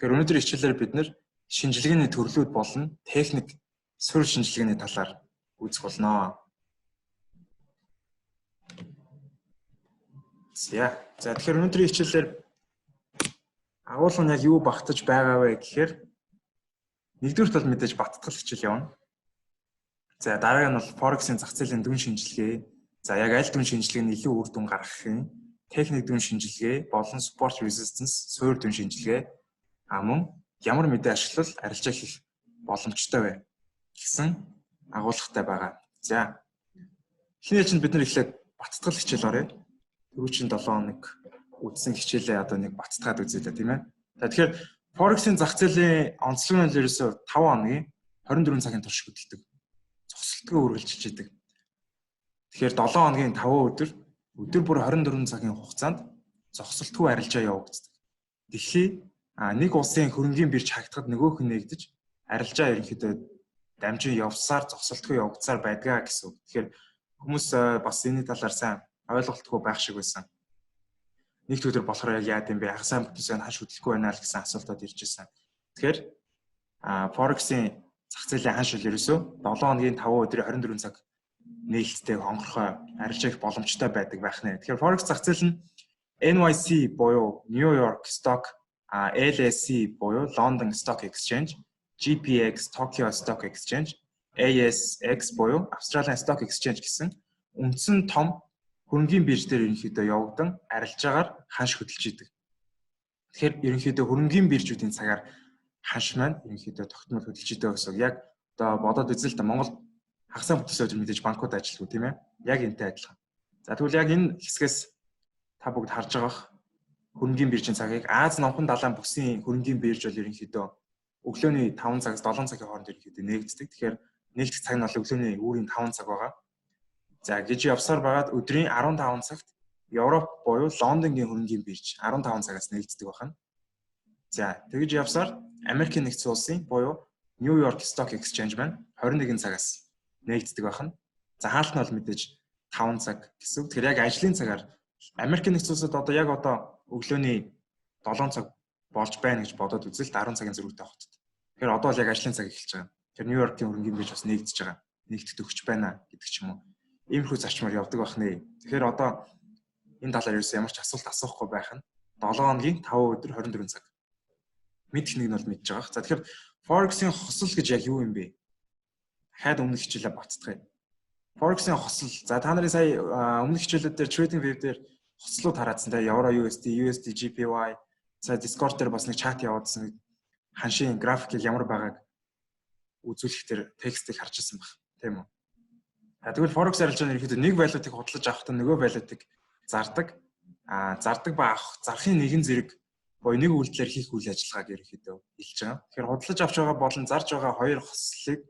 Тэгэхээр өнөөдрийн хичээлээр бид нэр шинжилгээний төрлүүд болон техник суурь шинжилгээний талаар үзэх болно. За тэгэхээр өнөөдрийн хичээлээр агуулга нь яг юу багтаж байгаа вэ гэхээр нэгдүгээр тал мэдээж баттгал хичээл явна. За дараагийн нь бол Forex-ийн зах зээлийн дүн шинжилгээ. За яг аль дүн шинжилгээ нь илүү үр дүн гаргах юм? Техник дүн шинжилгээ болон support resistance суурь дүн шинжилгээ мөн ямар мэдээ ашиглал арилжаа хийх боломжтой вэ гэсэн агуулгатай байгаа. За эхний ээлжинд бид нар эхлээд баттгал хичээл оръё. Түрүүчийн 7 хоног үзсэн хичээлээ одоо нэг баттгаад үзье л тийм ээ. За тэгэхээр Forex-ийн зах зээлийн онцлог нь ерөөсөө 5 хоногийн 24 цагийн турш хөдөлдөг. Зогсолтгүй үргэлжилж идэг. Тэгэхээр 7 хоногийн 5 өдөр өдөр бүр 24 цагийн хугацаанд зогсолтгүй арилжаа явагддаг. Дэлхий нэг улсын хөрөнгийн бирж хагдахад нөгөөх нь нэгдэж арилжаа ерөнхийдөө дамжин явсаар зогсолтгүй явагдсаар байдгаа гэсэн үг. Тэгэхээр хүмүүс бас энэ талаар сайн ойлголтгүй байх шиг байсан. Нэг өдөр болохоор яг яад юм бэ? Хагас сайн бүтээсэн хаш хөдлөхгүй байна л гэсэн асуултууд ирж байсан. Тэгэхээр Forex-ийн зах зээлийн ханш бол ерөөсөө 7 хоногийн 5 өдрийн 24 цаг нээлттэй хонгорхой арилжаа их боломжтой байдаг байх нэ. Тэгэхээр Forex зах зээл нь NYC буюу New York Stock, LSE буюу London Stock Exchange, GPX Tokyo Stock Exchange, ASX буюу Australian Stock Exchange гэсэн үндсэн том хөрөнгийн бирж дээр ерөнхийдөө явагдан арилжаагаар ханш хөдөлж идэг. Тэгэхээр ерөнхийдөө хөрөнгийн биржүүдийн цагаар ханш маань ерөнхийдөө тогтмол хөдөлж идэг гэсэн. Яг одоо бодоод үзэл та Монгол хагас сайн бүтээсэн өдөр мэдээж банкуд ажилладаг тийм ээ. Яг энтэй адилхан. За тэгвэл яг энэ хэсгээс та бүгд харж байгаах хөрөнгийн биржийн цагийг Аз номхон далайн бүсийн хөрөнгийн бирж бол ерөнхийдөө өглөөний 5 цагаас 7 цагийн хооронд ерөнхийдөө нээгддэг. Тэгэхээр нээлтэх цаг нь бол өглөөний үүрийн 5 цаг байгаа. За гэж явсаар байгаад өдрийн 15 цагт Европ буюу Лондонгийн хөрөнгийн бирж 15 цагаас нээгддэг байна. За тэгж явсаар Америкийн нэгдсэн улсын буюу New York Stock Exchange маань 21 цагаас нээгддэг байна. За хаалт нь бол мэдээж 5 цаг гэсэн үг. Тэгэхээр яг ажлын цагаар Америкийн нэгдсэн улсад одоо яг одоо өглөөний 7 цаг болж байна гэж бодоод үзэл 10 цагийн зөрүүтэй хотод. Тэгэхээр одоо л яг ажлын цаг эхэлж байгаа. Тэгэхээр Нью-Йоркийн хөрөнгийн бирж бас нээгдэж байгаа. Нэгтгэд өгч байна гэдэг ч юм уу. Иймэрхүү зарчмаар явдаг байх нэ. Тэгэхээр одоо энэ талаар ерөөсөө ямар ч асуулт асуухгүй байх нь 7 хоногийн 5 өдөр 24 цаг. Мэдэх нэг нь бол мэдж байгаа. За тэгэхээр Forex-ийн хосол гэж яг юу юм бэ? Дахиад өмнөх хичээлээ баттгая. Forex-ийн хосол. За та нарын сая өмнөх хичээлүүд дээр Trading View дээр хослууд хараадсан те Euro USD, USD JPY. За Discord дээр бас нэг чат яваадсан ханшийн графикийг ямар байгааг үзүүлэх тэр текстийг харж ирсэн баг. Тийм үү? Тэгвэл Forex арилжааны ерөнхийдөө нэг валютыг худалдаж авахдаа нөгөө валютыг зардаг. Зардаг ба авах зарахын нэгэн зэрэг буюу нэг үйлдэлээр хийх үйл ажиллагааг ерөнхийдөө хэлж байгаа. Тэгэхээр худалдаж авч байгаа болон зарж байгаа хоёр хослолыг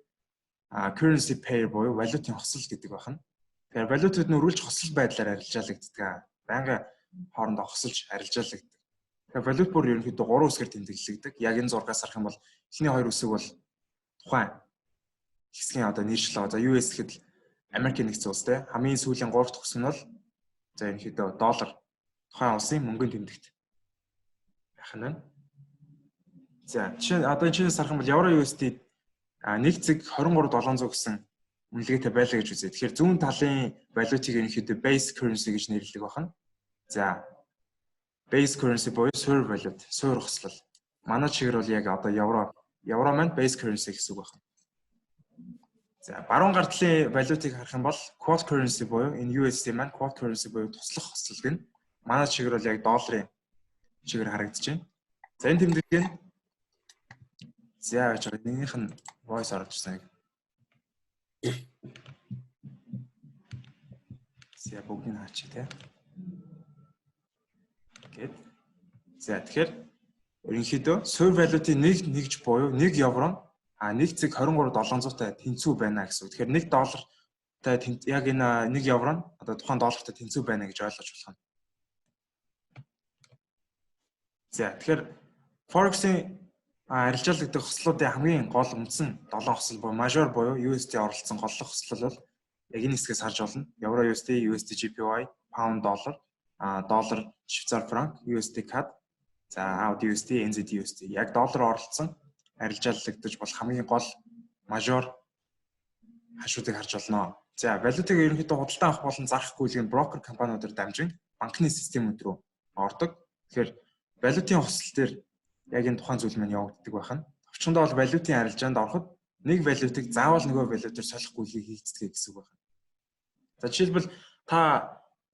currency pair буюу валютын хосол гэдэг байна. Тэгэхээр валютууд нь өргөлж хосол байдлаар арилжаалагддаг. Байнга хоорондоо хосолж арилжаалагддаг. Тэгэхээр валют бүр ерөнхийдөө 3 үсгээр тэмдэглэгдэг. Яг энэ зургаас харах юм бол эхний хоёр үсэг бол тухайн хэсгийн одоо нэршил байгаа. За US гэхэд Америкийн нэгдсэн улс те. Хамгийн сүүлийн 3 дахь үсэг нь бол за ерөнхийдөө доллар тухайн улсын мөнгөний тэмдэгт байх нь байна. За жишээ нь одоо энэ чинээс харах юм бол Euro USD 1.23700 гэсэн үнэлгээтэй байлаа гэж үзье. Тэгэхээр зүүн талын валютыг ерөнхийдөө base currency гэж нэрлэдэг байна. За base currency буюу суурь валют, суурь хослол. Манай чигээр бол яг одоо евро маань base currency гэсэн үг байна. За баруун гар талын валютыг харах юм бол quote currency буюу энэ USD маань quote currency буюу туслах хослол гэнэ. Манай чигээр бол яг долларын чигээр харагдаж байна. За энэ тэмдэглэг нь за яаж байгаа нэгнийх нь voice орж ирсэн. За бүгдийг хаачих тий. Гэт. За тэгэхээр ерөнхийдөө суурь валютын нэг нэгж буюу 1 евро нь 1.23700-тай тэнцүү байна гэсэн үг. Тэгэхээр 1 доллартай яг энэ 1 евро нь одоо тухайн доллартай тэнцүү байна гэж ойлгож болох юм. За тэгэхээр Forex-ийн арилжаалагдах хослуудын хамгийн гол үндсэн 7 хосол буюу major буюу USD оролцсон голлох хослол бол яг энэ хэсгээс харж болно. Euro USD, USD JPY, Pound dollar, доллар, Швейцар франк, USD CAD, За AUD USD, NZD USD яг доллар оролцсон арилжаалагдаж болох хамгийн гол мажор хашуудыг харж болно. За валютыг ерөнхийдөө худалдан авах болон зарах гүйлгээ нь брокер компаниудаар дамжин банкны системүүд рүү ордог. Тэгэхээр валютын хосол дээр яг энэ тухайн зүйл маань явагддаг байх нь. Товчхондоо бол валютын арилжаанд ороход нэг валютыг заавал нөгөө валютаар солих гүйлгээ хийгддэг гэсэн үг байна. За жишээлбэл та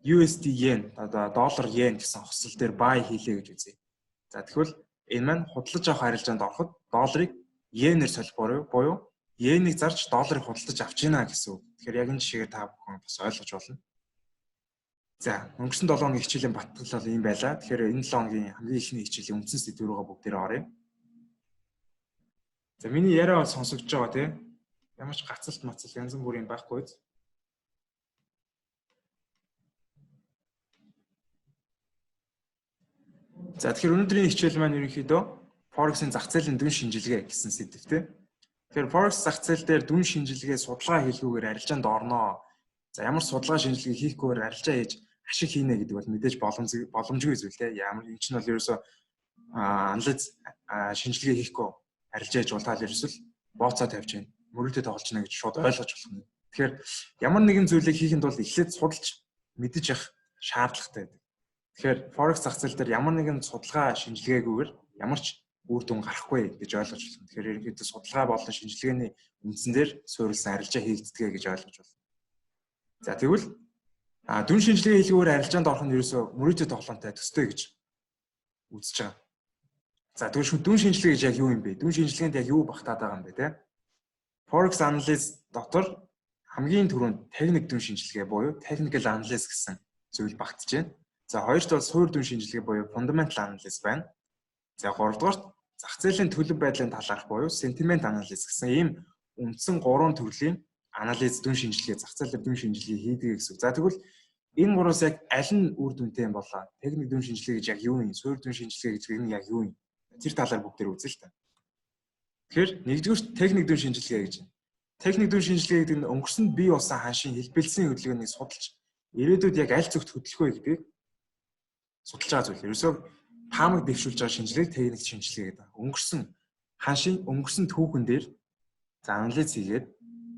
USD yen одоо доллар yen гэсэн хосол дээр buy хийлээ гэж үзье. За тэгвэл энэ маань худалдаж авах арилжаанд ороход долларыг йенээр солих буюу йенийг зарж долларыг худалдаж авч гинэ гэсэн үг. Тэгэхээр яг энэ жишээгээр та бүхэн бас ойлгож болно. За өнгөрсөн 7 хоногийн хичээлийн батгал бол ийм байлаа. Тэгэхээр энэ 7 хоногийн хамгийн ихний хичээлийн үндсэн сэдв рүүгээ бүгдээрээ оръё. За миний яриа бол сонсогдож байгаа тийм. Ямар ч гацалт мацал янз бүрийн байхгүй биз? За тэгэхээр өнөөдрийн хичээл маань ерөнхийдөө Forex-ийн зах зээлийн дүн шинжилгээ гэсэн сэдвтэй. Тэгэхээр Forex зах зээл дээр дүн шинжилгээ судалгаа хийлгүүгээр арилжаанд орноо. За ямар судалгаа шинжилгээ хийхгүйгээр арилжаа хийж ашиг хийнэ гэдэг бол мэдээж боломжгүй зүйл те. Ямар энэ чинь бол ерөөсөө анализ шинжилгээ хийхгүй арилжаа хийж бол та л ерөөсөө бооцоо тавьж байна. Мөрөлдөө тоглож байна гэж шууд ойлгож болох нь. Тэгэхээр ямар нэгэн зүйлийг хийхэд бол эхлээд судалж мэдэж явах шаардлагатай байдаг. Тэгэхээр Forex зах зээл дээр ямар нэгэн судалгаа шинжилгээгүйгээр ямар ч үр дүн гарахгүй гэж ойлгож байна. Тэгэхээр ерөнхийдөө судалгаа болон шинжилгээний үндсэн дээр суурилсан арилжаа хийгддэг гэж ойлгож байна. За тэгвэл дүн шинжилгээ хийлгүүгээр арилжаанд орох нь ерөөсөө мөрөөдө тоглоомтой төстэй гэж үзэж байгаа. За тэгвэл дүн шинжилгээ гэж яг юу юм бэ? Дүн шинжилгээнд яг юу багтаад байгаа юм бэ те? Forex analysis дотор хамгийн түрүүнд техник дүн шинжилгээ буюу technical analysis гэсэн зүйл багтж байна. За хоёрт бол суурь дүн шинжилгээ буюу fundamental analysis байна. За гуравдугаарт зах зээлийн төлөв байдлын талаарх буюу sentiment analysis гэсэн ийм үндсэн гурван төрлийн анализ дүн шинжилгээ зах зээл дээр дүн шинжилгээ хийдэг гэсэн. За тэгвэл энэ гураас яг аль нь үр дүнтэй юм болоо? Техник дүн шинжилгээ гэж яг юу юм? Суурь дүн шинжилгээ гэж энэ яг юу юм? Тэр талаар бүгдээр үзье л та. Тэгэхээр нэгдүгээр техник дүн шинжилгээ гэж. Техник дүн шинжилгээ гэдэг нь өнгөрсөнд бий болсон ханшийн хэлбэлзлийн хөдөлгөөнийг судалж ирээдүйд яг аль зүгт хөдлөх вэ гэдгийг судалж байгаа зүйл. Ерөөсөө таамаг дэвшүүлж байгаа шинжилгээг техник шинжилгээ гэдэг. Өнгөрсөн ханшийн өнгөрсөн түүхэн дээр за анализ хийгээд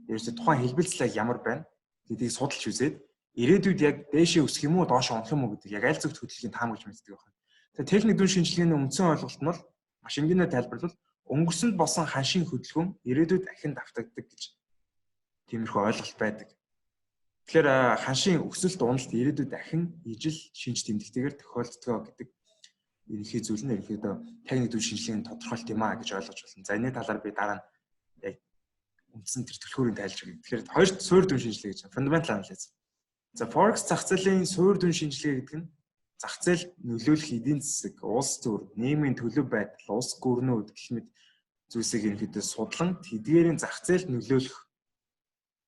ерөөсөө тухайн хэлбэлзэл яг ямар байна гэдгийг судалж үзээд ирээдүйд яг дээшээ өсөх юм уу доош унах юм уу гэдэг яг аль зүгт хөдлөхийг таамаглаж мэддэг байна. Тэгэхээр техник дүн шинжилгээний үндсэн ойлголт нь бол маш энгийнээр тайлбарлавал өнгөрсөнд болсон ханшийн хөдөлгөөн ирээдүйд ахин давтагддаг гэж тиймэрхүү ойлголт байдаг. Тэгэхээр ханшийн өсөлт уналт ирээдүйд ахин ижил шинж тэмдэгтэйгээр тохиолддог гэдэг ерөнхий зүйл нь ерөнхийдөө техник дүн шинжилгээний тодорхойлт юм а гэж ойлгож байна. За энэ талаар би дараа нь яг үндсэн тэр түлхүүрийг тайлж өгье. Тэгэхээр хоёрт суурь дүн шинжилгээ гэж fundamental analysis. За Forex зах зээлийн суурь дүн шинжилгээ гэдэг нь зах зээлд нөлөөлөх эдийн засаг, улс төр, нийгмийн төлөв байдал, улс гүрнүүд гэх мэт зүйлсийг ерөнхийдөө судлан тэдгээрийн зах зээлд нөлөөлөх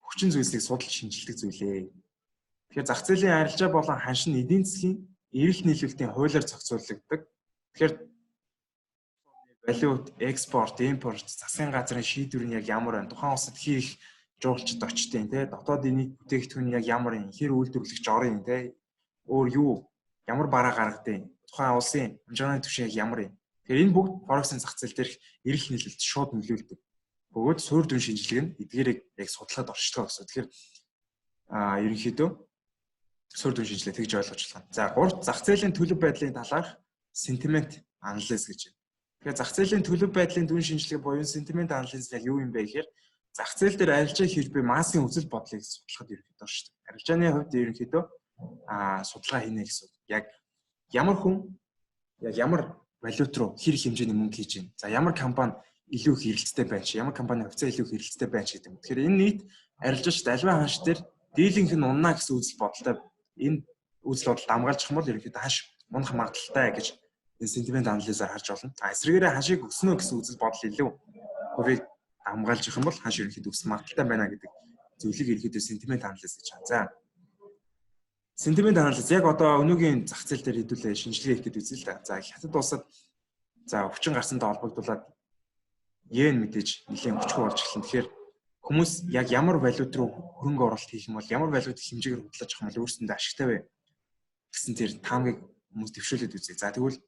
хүчин зүйлсийг судалж шинжилдэг зүйлээ. Тэгэхээр зах зээлийн арилжаа болон ханш нь эдийн засгийн эрэлт нийлүүлэлтийн хуулиар зохицуулагддаг. Тэгэхээр валют, экспорт, импорт, засгийн газрын шийдвэр нь яг ямар байна? Тухайн улсад хэр их жуулчид очтیں، тэ? Дотоодын нийт бүтээгдэхүүн нь яг ямар юм? Хэр үйлдвэрлэгч орон юм, тэ? Өөр юу? Ямар бараа гаргадیں؟ Тухайн улсын хэмжээний түвшин яг ямар юм? Тэгэхээр энэ бүгд Forex-ын зах зээл дээрх эрэлт нийлүүлэлт шууд нөлөөлдөг. Бөгөөд суурь дүн шинжилгээ нь эдгээрийг яг судлахад оршдог гэсэн. Тэгэхээр ерөнхийдөө суурь дүн шинжилгээ тэгж ойлгож байна. За гуравт зах зээлийн төлөв байдлын талаарх sentiment analysis гэж байна. Тэгэхээр зах зээлийн төлөв байдлын дүн шинжилгээ буюу sentiment analysis яг юу юм бэ гэхээр зах зээл дээр арилжаа хийж буй массын үзэл бодлыг судлахад ерөнхийдөө оршдог. Арилжааны хувьд ерөнхийдөө судалгаа хийнэ гэсэн үг. Яг ямар хүн яг ямар валют руу хэр их хэмжээний мөнгө хийж байна. За ямар компани илүү их эрэлттэй байна чи, ямар компани хувьцаа илүү их эрэлттэй байна ч гэдэг юм. Тэгэхээр энэ нийт арилжаач альва ханш дээр дийлэнх нь унна гэсэн үзэл бодолтой энэ үзэл бодолд хамгаалчих юм бол ерөнхийдөө ханш унах магадлалтай гэж энэ sentiment analysis-аар харж болно. А эсрэгээрээ ханшийг өснө гэсэн үзэл бодол илүү хувийг хамгаалж явах юм бол ханш ерөнхийдөө өсөх магадлалтай байна гэдэг зүйлийг ерөнхийдөө sentiment analysis гэж байна. За sentiment analysis яг одоо өнөөгийн зах зээл дээр хэдүүлээ шинжилгээ хийх гээд үзье л да. За хятад улсад за өвчин гарсантай холбогдуулаад йен мэдээж нэлээд хүчгүй болж эхэлнэ. Тэгэхээр хүмүүс яг ямар валют руу хөрөнгө оруулалт хийх юм бол ямар валют хэмжээгээр худалдаж авах юм бол өөрсөндөө ашигтай вэ гэсэн тэр таамгийг хүмүүс дэвшүүлээд үзье. За тэгвэл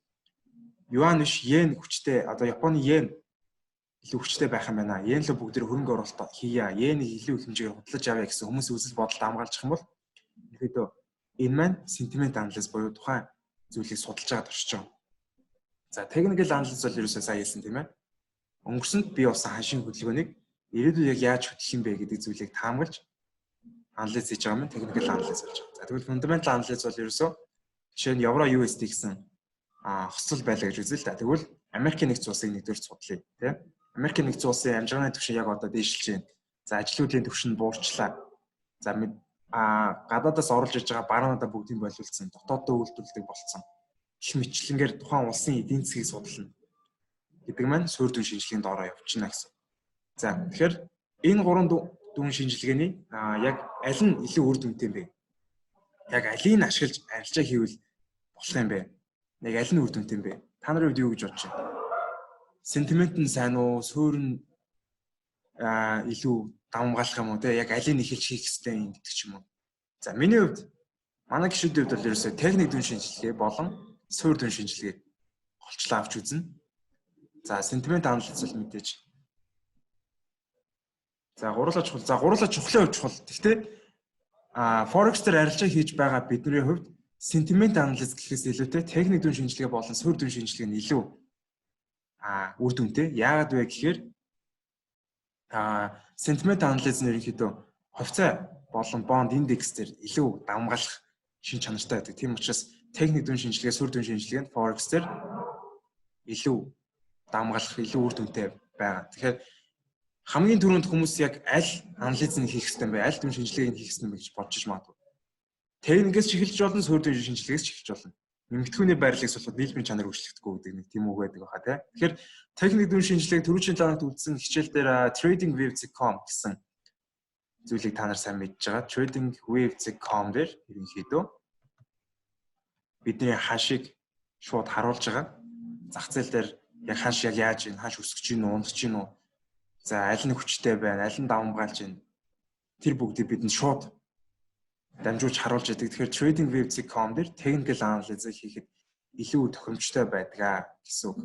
Юань биш, йен хүчтэй, одоо Японы йен илүү хүчтэй байх юм байна. Йен рүү бүгд хөрөнгө оруулалт хийя. Йенийг илүү их хэмжээгээр худалдаж авъя гэсэн хүмүүс үзэл бодолд хамгаалчих юм бол ерөөдөө энэ маань sentiment analysis буюу тухайн зүйлийг судалж байгаа туршиж байгаа. За, technical analysis бол ерөөсөө сайн хэлсэн, тийм ээ. Өнгөрсөнд бий болсон ханшийн хөдөлгөөнийг ирээдүйд яг яаж хөдлөх юм бэ гэдэг зүйлийг таамаглаж анализ хийж байгаа юм, technical analysis болж байгаа. За, тэгвэл fundamental analysis бол ерөөсөө жишээ нь евро USD гэсэн хоцол байлаа гэж үзье л да. Тэгвэл Америкийн нэгдсэн улсыг нэгдүгээр судлая, тийм. Америкийн нэгдсэн улсын амжиргааны түвшин яг одоо дээшилж байна. За, ажилгүйдлийн түвшин буурчлаа. За, гадаадаас оруулж иж байгаа бараануудаа бүгдийг болиулсан. Дотооддоо үйлдвэрлэдэг болцсон. Гэх мэтчилэнгээр тухайн улсын эдийн засгийг судална гэдэг маань суурь дүн шинжилгээнд доороо явчихна гэсэн. За, тэгэхээр энэ гурван дүн шинжилгээний яг аль нь илүү үр дүнтэй юм бэ? Яг алийг нь ашиглаж арилжаа хийвэл болох юм бэ? Яг аль нь үр дүнтэй юм бэ? Та нарын хувьд юу гэж бодож байна? Sentiment нь сайн уу? Суурь нь илүү давамгаалах юм уу, те, яг алийг эхэлж хийх ёстой юм гэдэг ч юм уу. За, миний хувьд, манай гишүүдийн хувьд бол ерөөсөө техник дүн шинжилгээ болон суурь дүн шинжилгээг голчлон авч үзнэ. За, sentiment analysis бол мэдээж, за, гурлаа чухал. За, гурлаа чухлын хувьд чухал. Гэхдээ forex дээр арилжаа хийж байгаа бидний хувьд sentiment analysis гэхээс илүүтэй техник дүн шинжилгээ болон суурь дүн шинжилгээ нь илүү үр дүнтэй. Яагаад вэ гэхээр sentiment analysis нь ерөнхийдөө хувьцаа болон бонд индекс дээр илүү давамгаалах шин чанартай байдаг. Тийм учраас техник дүн шинжилгээ, суурь дүн шинжилгээ нь forex дээр илүү давамгаалах, илүү үр дүнтэй байгаа. Тэгэхээр хамгийн түрүүнд хүмүүс яг аль анализ нь хийх ёстой юм бэ? Аль дүн шинжилгээг нь хийх ёстой юм бэ гэж бодож магадгүй. Техникээс ч эхэлж болно, суурь дүн шинжилгээгээс ч эхэлж болно. Нэмэгдэхүүний байрлалыг сулхад нийлмийн чанар өөрчлөгдөхгүй гэдэг нэг тийм үг байдаг баха, тий. Тэгэхээр техник дүн шинжилгээг түрүүчийн 7 хоногт үлдсэн хичээл дээр tradingview.com гэсэн зүйлийг та нар сайн мэдж байгаа. Tradingview.com дээр ерөнхийдөө бидний ханшийг шууд харуулж байгаа. Зах зээл дээр яг ханш яг яаж байна, ханш өсөж гин үү, унаж гин үү? За, аль нь хүчтэй байна, аль нь давамгаалж байна. Тэр бүгдийг бидэнд шууд дамжуулж харуулж яадаг. Тэгэхээр tradingview.com дээр technical analysis хийхэд илүү тохиромжтой байдаг гэсэн үг.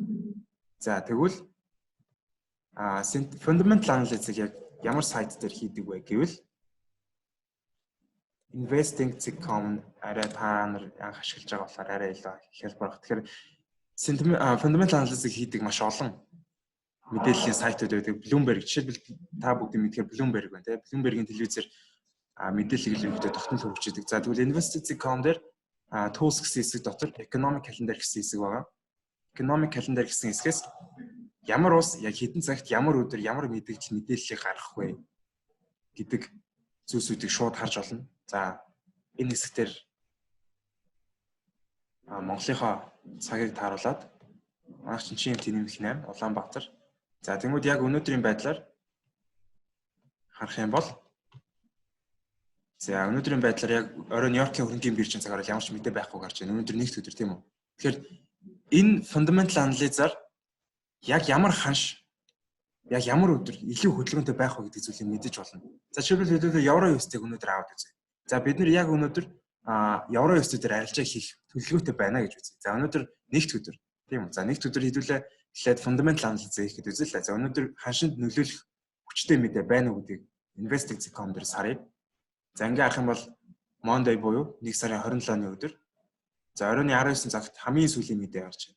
За, тэгвэл fundamental analysis-ыг яг ямар сайт дээр хийдэг вэ гэвэл investing.com арай та нар анх ашиглаж байгаа болохоор арай илүү хялбар. Тэгэхээр fundamental analysis хийдэг маш олон мэдээллийн сайтууд байдаг. Bloomberg, жишээлбэл, та бүгдийн мэдхээр Bloomberg байна, тийм. Bloomberg-ийн телевизээр мэдээллийг л ерөнхийдөө тогтмол хүргэж идэг. За, тэгвэл investing.com дээр tools гэсэн хэсэг дотор economic calendar гэсэн хэсэг байгаа. Economic calendar гэсэн хэсгээс ямар улс яг хэдэн цагт, ямар өдөр ямар мэдээлэл мэдээллийг гаргах вэ гэдэг зүйлсүүдийг шууд харж болно. За, энэ хэсгээр Монголынхоо цагийг тааруулаад манайх чинь GMT нэмэх 8, Улаанбаатар. За, тэгмүүд яг өнөөдрийн байдлаар харах юм бол, за, өнөөдрийн байдлаар яг орой Нью-Йоркийн хөрөнгийн биржийн цагаар ямар ч мэдээ байхгүй гарч байна. Өнөөдөр нэгд өдөр, тийм үү? Тэгэхээр энэ fundamental analysis-аар яг ямар ханш яг ямар өдөр илүү хөдөлгөөнтэй байх вэ гэдэг зүйлийг мэдэж болно. За, жишээлбэл, хэдүүлээ евро USD-г өнөөдөр аваад үзье. За, бид нар яг өнөөдөр евро USD дээр арилжаа хийх төлөвлөгөөтэй байна гэж үзье. За, өнөөдөр нэгд өдөр, тийм үү? За, нэгд өдөр хэдүүлээ эхлээд fundamental analysis хийхэд үзье л. За, өнөөдөр ханшинд нөлөөлөх хүчтэй мэдээ байна уу гэдгийг investing.com дээр саръя. За, ингээ харах юм бол Monday буюу 1 сарын 27-ны өдөр. За, оройн 19 цагт хамгийн сүүлийн мэдээ гарч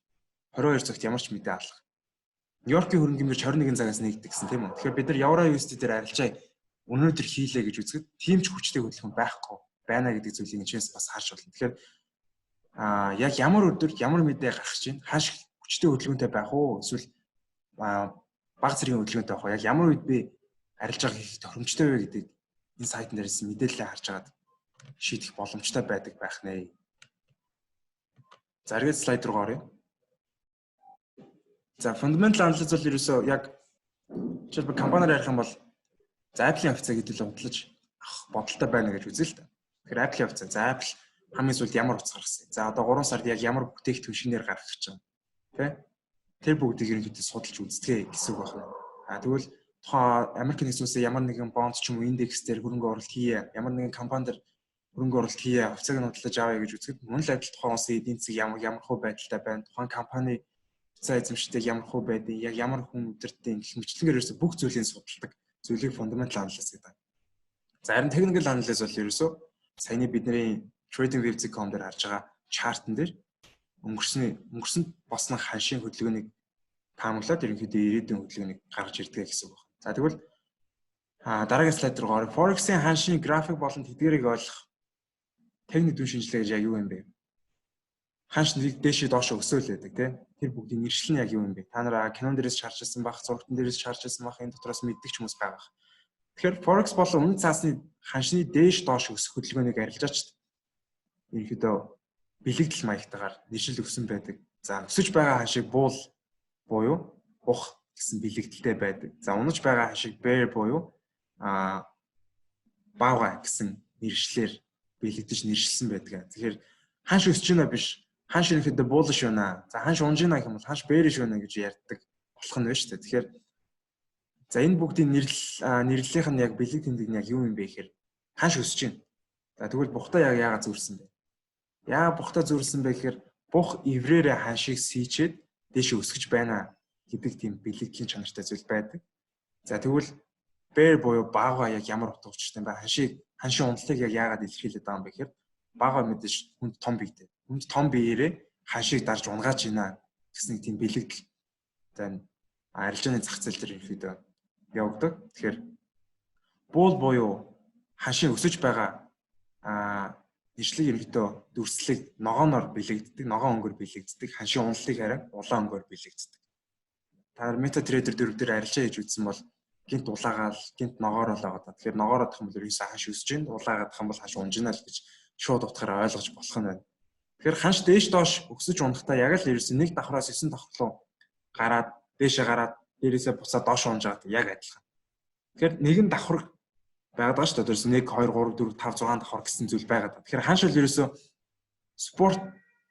байна. 22 цагт ямар ч мэдээ алга. Нью-Йоркийн хөрөнгийн бирж 21 цагаас нэгдэг гэсэн, тийм үү? Тэгэхээр бид нар евро USD дээр арилжаа өнөөдөр хийлээ гэж үзэхэд тийм ч хүчтэй хөдөлгөөн байхгүй байна гэдэг зүйлийг энэчнээс бас харж байна. Тэгэхээр яг ямар өдөр ямар мэдээ гарах чинь ханш хүчтэй хөдөлгөөнтэй байх уу, эсвэл бага зэргийн хөдөлгөөнтэй байх уу? Яг ямар үед би арилжаа хийх тохиромжтой вэ гэдэг энэ сайтн дээрээс мэдээлэл харж агаад шийдэх боломжтой байдаг байх нэ. За, эргээд слайд руу оръё. За, fundamental analysis бол ерөөсөө яг жишээлбэл компаниар ярих юм бол, за, Apple-ийн хувьцаа гэдэг л худалдаж авах бодолтой байна гэж үзье л та. Тэгэхээр Apple-ийн хувьцаа, за, Apple хамгийн сүүлд ямар утас гаргасан. За, одоо 3 сард яг ямар бүтээгдэхүүн шинээр гаргах гэж байгаа. Тэ? Тэр бүгдийг ерөнхийдөө судалж үздэг гэсэн үг байна. А тэгвэл тухайн Америк нэгдсэн улсын ямар нэгэн бонд ч юм уу индекс дээр хөрөнгө оруулалт хийе, ямар нэгэн компани дээр хөрөнгө оруулалт хийе, хувьцааг нь худалдаж авъя гэж үзэхэд мөн л адил тухайн улсын эдийн засаг ямар ямар хөө байдалтай байна, тухайн компани Цаа эзэмшдэг ямар хүү байдгийг, яг ямар хүн өдөртөө гэх мэтлэнгээр ерөөсө бүх зүйлийг судалдаг зүйлийг fundamental analysis гэдэг. За харин technical analysis бол ерөөсөө саяны бидний tradingview.com дээр харж байгаа chart-н дээр өнгөрсөн боснох ханшийн хөдөлгөөнийг таамаглаад ерөнхийдөө ирээдүйн хөдөлгөөнийг гаргаж ирдэг гэсэн үг байна. За тэгвэл дараагийн слайд руу оръё. Forex-ийн ханшийн график болон тэдгэрийг ойлгох техник дүн шинжилгээ гэж яг юу юм бэ? Ханш нэг дээшээ доошоо өсөөл байдаг тийм. Тэр бүгдийн нэршил нь яг юу юм бэ? Та нар кинон дээрээс ч харж ирсэн байх, зурагтан дээрээс ч харж ирсэн байх, энэ дотроос мэддэг ч хүмүүс байгаа. Тэгэхээр Forex болон үнэ цаасны ханшны дээш доош өсөх хөдөлгөөнийг арилжаач ерөнхийдөө бэлэгдэл маягтайгаар нэршил өгсөн байдаг. За өсөж байгаа ханшийг bull буюу бух гэсэн бэлэгдэлтэй байдаг. За унаж байгаа ханшийг bear буюу баавгай гэсэн нэршлэр бэлэгдэж нэршилсэн байдаг. Тэгэхээр ханш өсөж байна биш. Ханш ерөнхийдөө bullish байна. За ханш унж байна гэх юм бол ханш bearish байна гэж ярьдаг болох нь байна шүү дээ. Тэгэхээр за энэ бүгдийн нэрлэлийнх нь яг бэлэг тэмдэг нь яг юу юм бэ гэхээр ханш өсөж байна. За тэгвэл бухтаа яг яагаад зүрсэн бэ? Яагаад бухтаа зүрсэн бэ гэхээр бух эврээрээ ханшийг сийчээд дээшээ өсгөж байна гэдэг тийм бэлэгдлийн чанартай зүйл байдаг. За тэгвэл bear буюу баавгай яг ямар утга учиртай юм бэ? Ханшийн уналтыг яг яагаад илэрхийлээд байгаа юм бэ гэхээр баавгай мэдээж хүнд том биетэй. Хүнд том биеэрээ ханшийг дарж унгааж байна гэсэн нэг тийм бэлэгдэл. За арилжааны зах зээл дээр ерөнхийдөө явагдав. Тэгэхээр bull буюу ханшийн өсөж байгаа нэршлиг ерөнхийдөө дүрслэг ногооноор бэлэгддэг, ногоон өнгөөр бэлэгддэг, ханшийн уналтыг харин улаан өнгөөр бэлэгддэг. Та нар MetaTrader 4 дээр арилжаа хийж үзсэн бол гинт улаагаал, гинт ногоороо л байгаа. Тэгэхээр ногоороо дах юм бол ерөөсөө ханш өсөж байна, улаагаад дах юм бол ханш унж байна л гэж шууд утгаараа ойлгож болох нь байна. Тэгэхээр ханш дээш доош өсөж унахдаа яг л ерөөсөө нэг давхраас 9 давхар руу гараад дээшээ гараад дээрээсээ буцаад доош унж байгаад яг адилхан. Тэгэхээр нэгэн давхар байгаад байгаа шүү дээ. Ерөөсөө 1 2 3 4 5 6 давхар гэсэн зүйл байгаад. Тэгэхээр ханш бол ерөөсөө support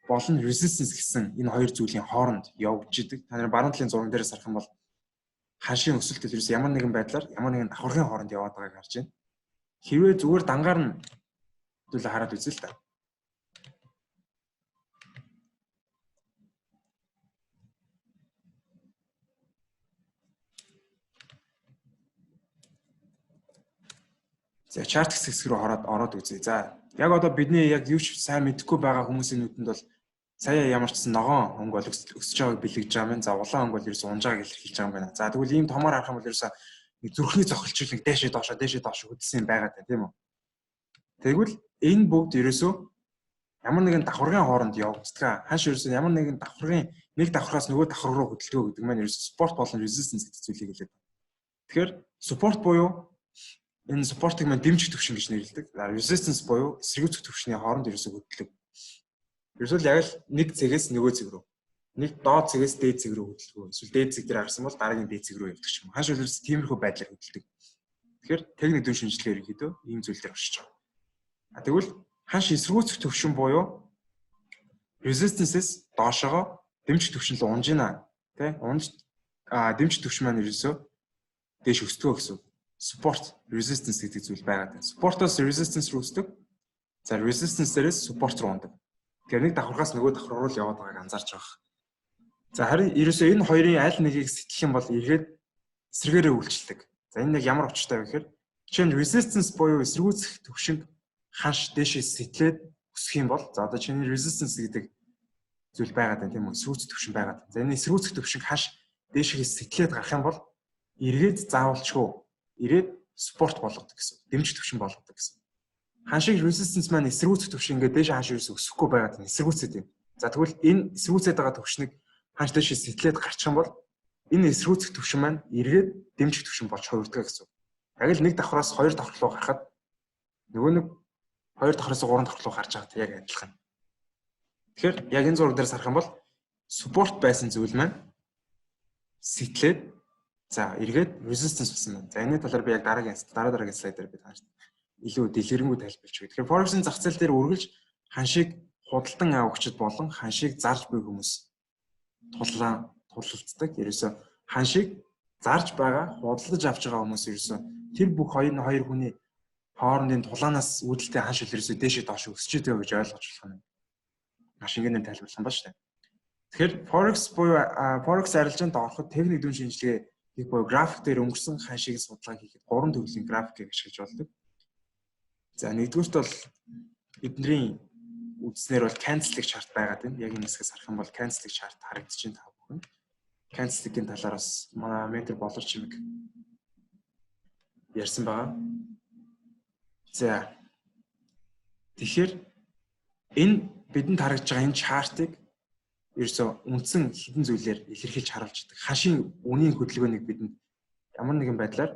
болон resistance гэсэн энэ хоёр зүйлийн хооронд явж идэг. Та нар баруун талын зурган дээрээс харах юм бол ханшийн өсөлт ерөөсөө ямар нэгэн байдлаар ямар нэгэн давхаргын хооронд яваад байгааг харж байна. Хэрвээ зүгээр дангаар нь хэдүүлээ хараад үзье л та. За chart хэсэг рүү ороод үзье. За яг одоо бидний яг юу ч сайн мэдэхгүй байгаа хүмүүсийн нүдэнд бол сая ямар ч гэсэн ногоон өнгө бол өсөж байгааг бэлэгдэж байгаа юм. За улаан өнгө бол ерөөсөө унж байгааг илэрхийлж байгаа юм байна. За тэгвэл ийм томоор харах юм бол ерөөсөө нэг зүрхний зохилчлыг дээшээ доошоо хөдөлсөн юм байгаад байна, тийм үү? Тэгвэл энэ бүгд ерөөсөө ямар нэгэн давхаргын хооронд явагддаг. Ханш ерөөсөө ямар нэгэн давхаргын нэг давхаргаас нөгөө давхар руу хөдөлгөө гэдэг маань ерөөсөө support болон resistance гэдэг зүйлийг хэлээд байна. Тэгэхээр support буюу энэ support-ыг маань дэмжих төвшин гэж нэрлэдэг. Resistance буюу эсэргүүцэх төвшний хооронд ерөөсөө хөдлөг. Ерөөсөө л яг л нэг цэгээс нөгөө цэг рүү. Нэг доод цэгээс дээд цэг рүү хөдөлгөө. Эсвэл дээд цэг дээр харсан бол дараагийн дээд цэг рүү явдаг ч юм. Ханш ерөөсөө тиймэрхүү байдлаар хөдөлдөг. Тэгэхээр техник дүн шинжилгээ ерөнхийдөө ийм зүйл дээр оршиж байгаа. Тэгвэл ханш эсэргүүцэх төвшин буюу resistance-с доошоогоо дэмжих төвшин рүү унж гинэ. Тэ? Унж дэмжих төвшин маань ерөөсөө дээш өсдгөө гэсэн үг. Support resistance гэдэг зүйл байгаад байна. Support-оос resistance рүү өсдөг. За resistance дээрээс support руу ундаг. Тэгэхээр нэг давхаргаас нөгөө давхар руу л яваад байгааг анзаарч байгаа. За харин ерөөсөө энэ хоёрын аль нэгийг сэтлэх юм бол эргээд эсрэгээрээ үйлчлдэг. За энэ нэг ямар учиртай вэ гэхээр жишээ нь resistance буюу эсэргүүцэх төвшинг ханш дээшээ сэтлээд өсөх юм бол за одоо чиний resistance гэдэг зүйл байгаад байна, тийм үү? Эсэргүүцэх төвшин байгаад. За энэ эсэргүүцэх төвшинг ханш дээшээ сэтлээд гарах юм бол эргээд заавалчгүй ирээд support болгодог гэсэн. Дэмжих төвшин болгодог гэсэн. Ханшиг resistance маань эсэргүүцэх төвшин ингээд дээш ханш ерөөсөө өсөхгүй байгаад байна. Эсэргүүцээд юм. За тэгвэл энэ эсэргүүцээд байгаа төвшнийг ханш дээш сэтлээд гарчих юм бол энэ эсэргүүцэх төвшин маань эргээд дэмжих төвшин болж хувирдаг гэсэн. Яг л нэг давхраас хоёр давхар руу гарахад нөгөө нэг хоёр давхраас гурван давхар руу гарч байгаад яг адилхан. Тэгэхээр яг энэ зураг дээрээс харах юм бол support байсан зүйл маань сэтлээд за эргээд resistance болсон байна. За энэ талаар би яг дараагийн слайд дээр би тааш илүү дэлгэрэнгүй тайлбарлаж өгье. Тэгэхээр Forex-ын зах зээл дээр үргэлж ханшийг худалдан авагчид болон ханшийг зарж буй хүмүүс тулалддаг. Ерөөсөө ханшийг зарж байгаа, худалдаж авч байгаа хүмүүс ерөөсөө тэр бүх хоёр хүний хоорондын тулаанаас үүдэлтэй ханш ерөөсөө дээшээ доош өсөж идэг гэж ойлгож болох юм. Маш ингээнээр тайлбарлах юм ба шүү дээ. Тэгэхээр Forex буюу Forex арилжаанд ороход техник дүн шинжилгээ хийх буюу график дээр өнгөрсөн ханшийг судалгаа хийхэд гурван төрлийн графикийг ашиглаж болдог. За, нэгдүгээрт бол бидний үзснээр бол candlestick chart байгаад байна. Яг энэ хэсгээс харах юм бол candlestick chart харагдаж байна та бүхэн. Candlestick-ийн талаар бас манай ментор Болор Чимэг ярьсан байгаа. За, тэгэхээр энэ бидэнд харагдж байгаа энэ chart ыг ерөөсөө үндсэн хэдэн зүйлээр илэрхийлж харуулж байдаг. Ханшийн үнийн хөдөлгөөнийг бидэнд ямар нэгэн байдлаар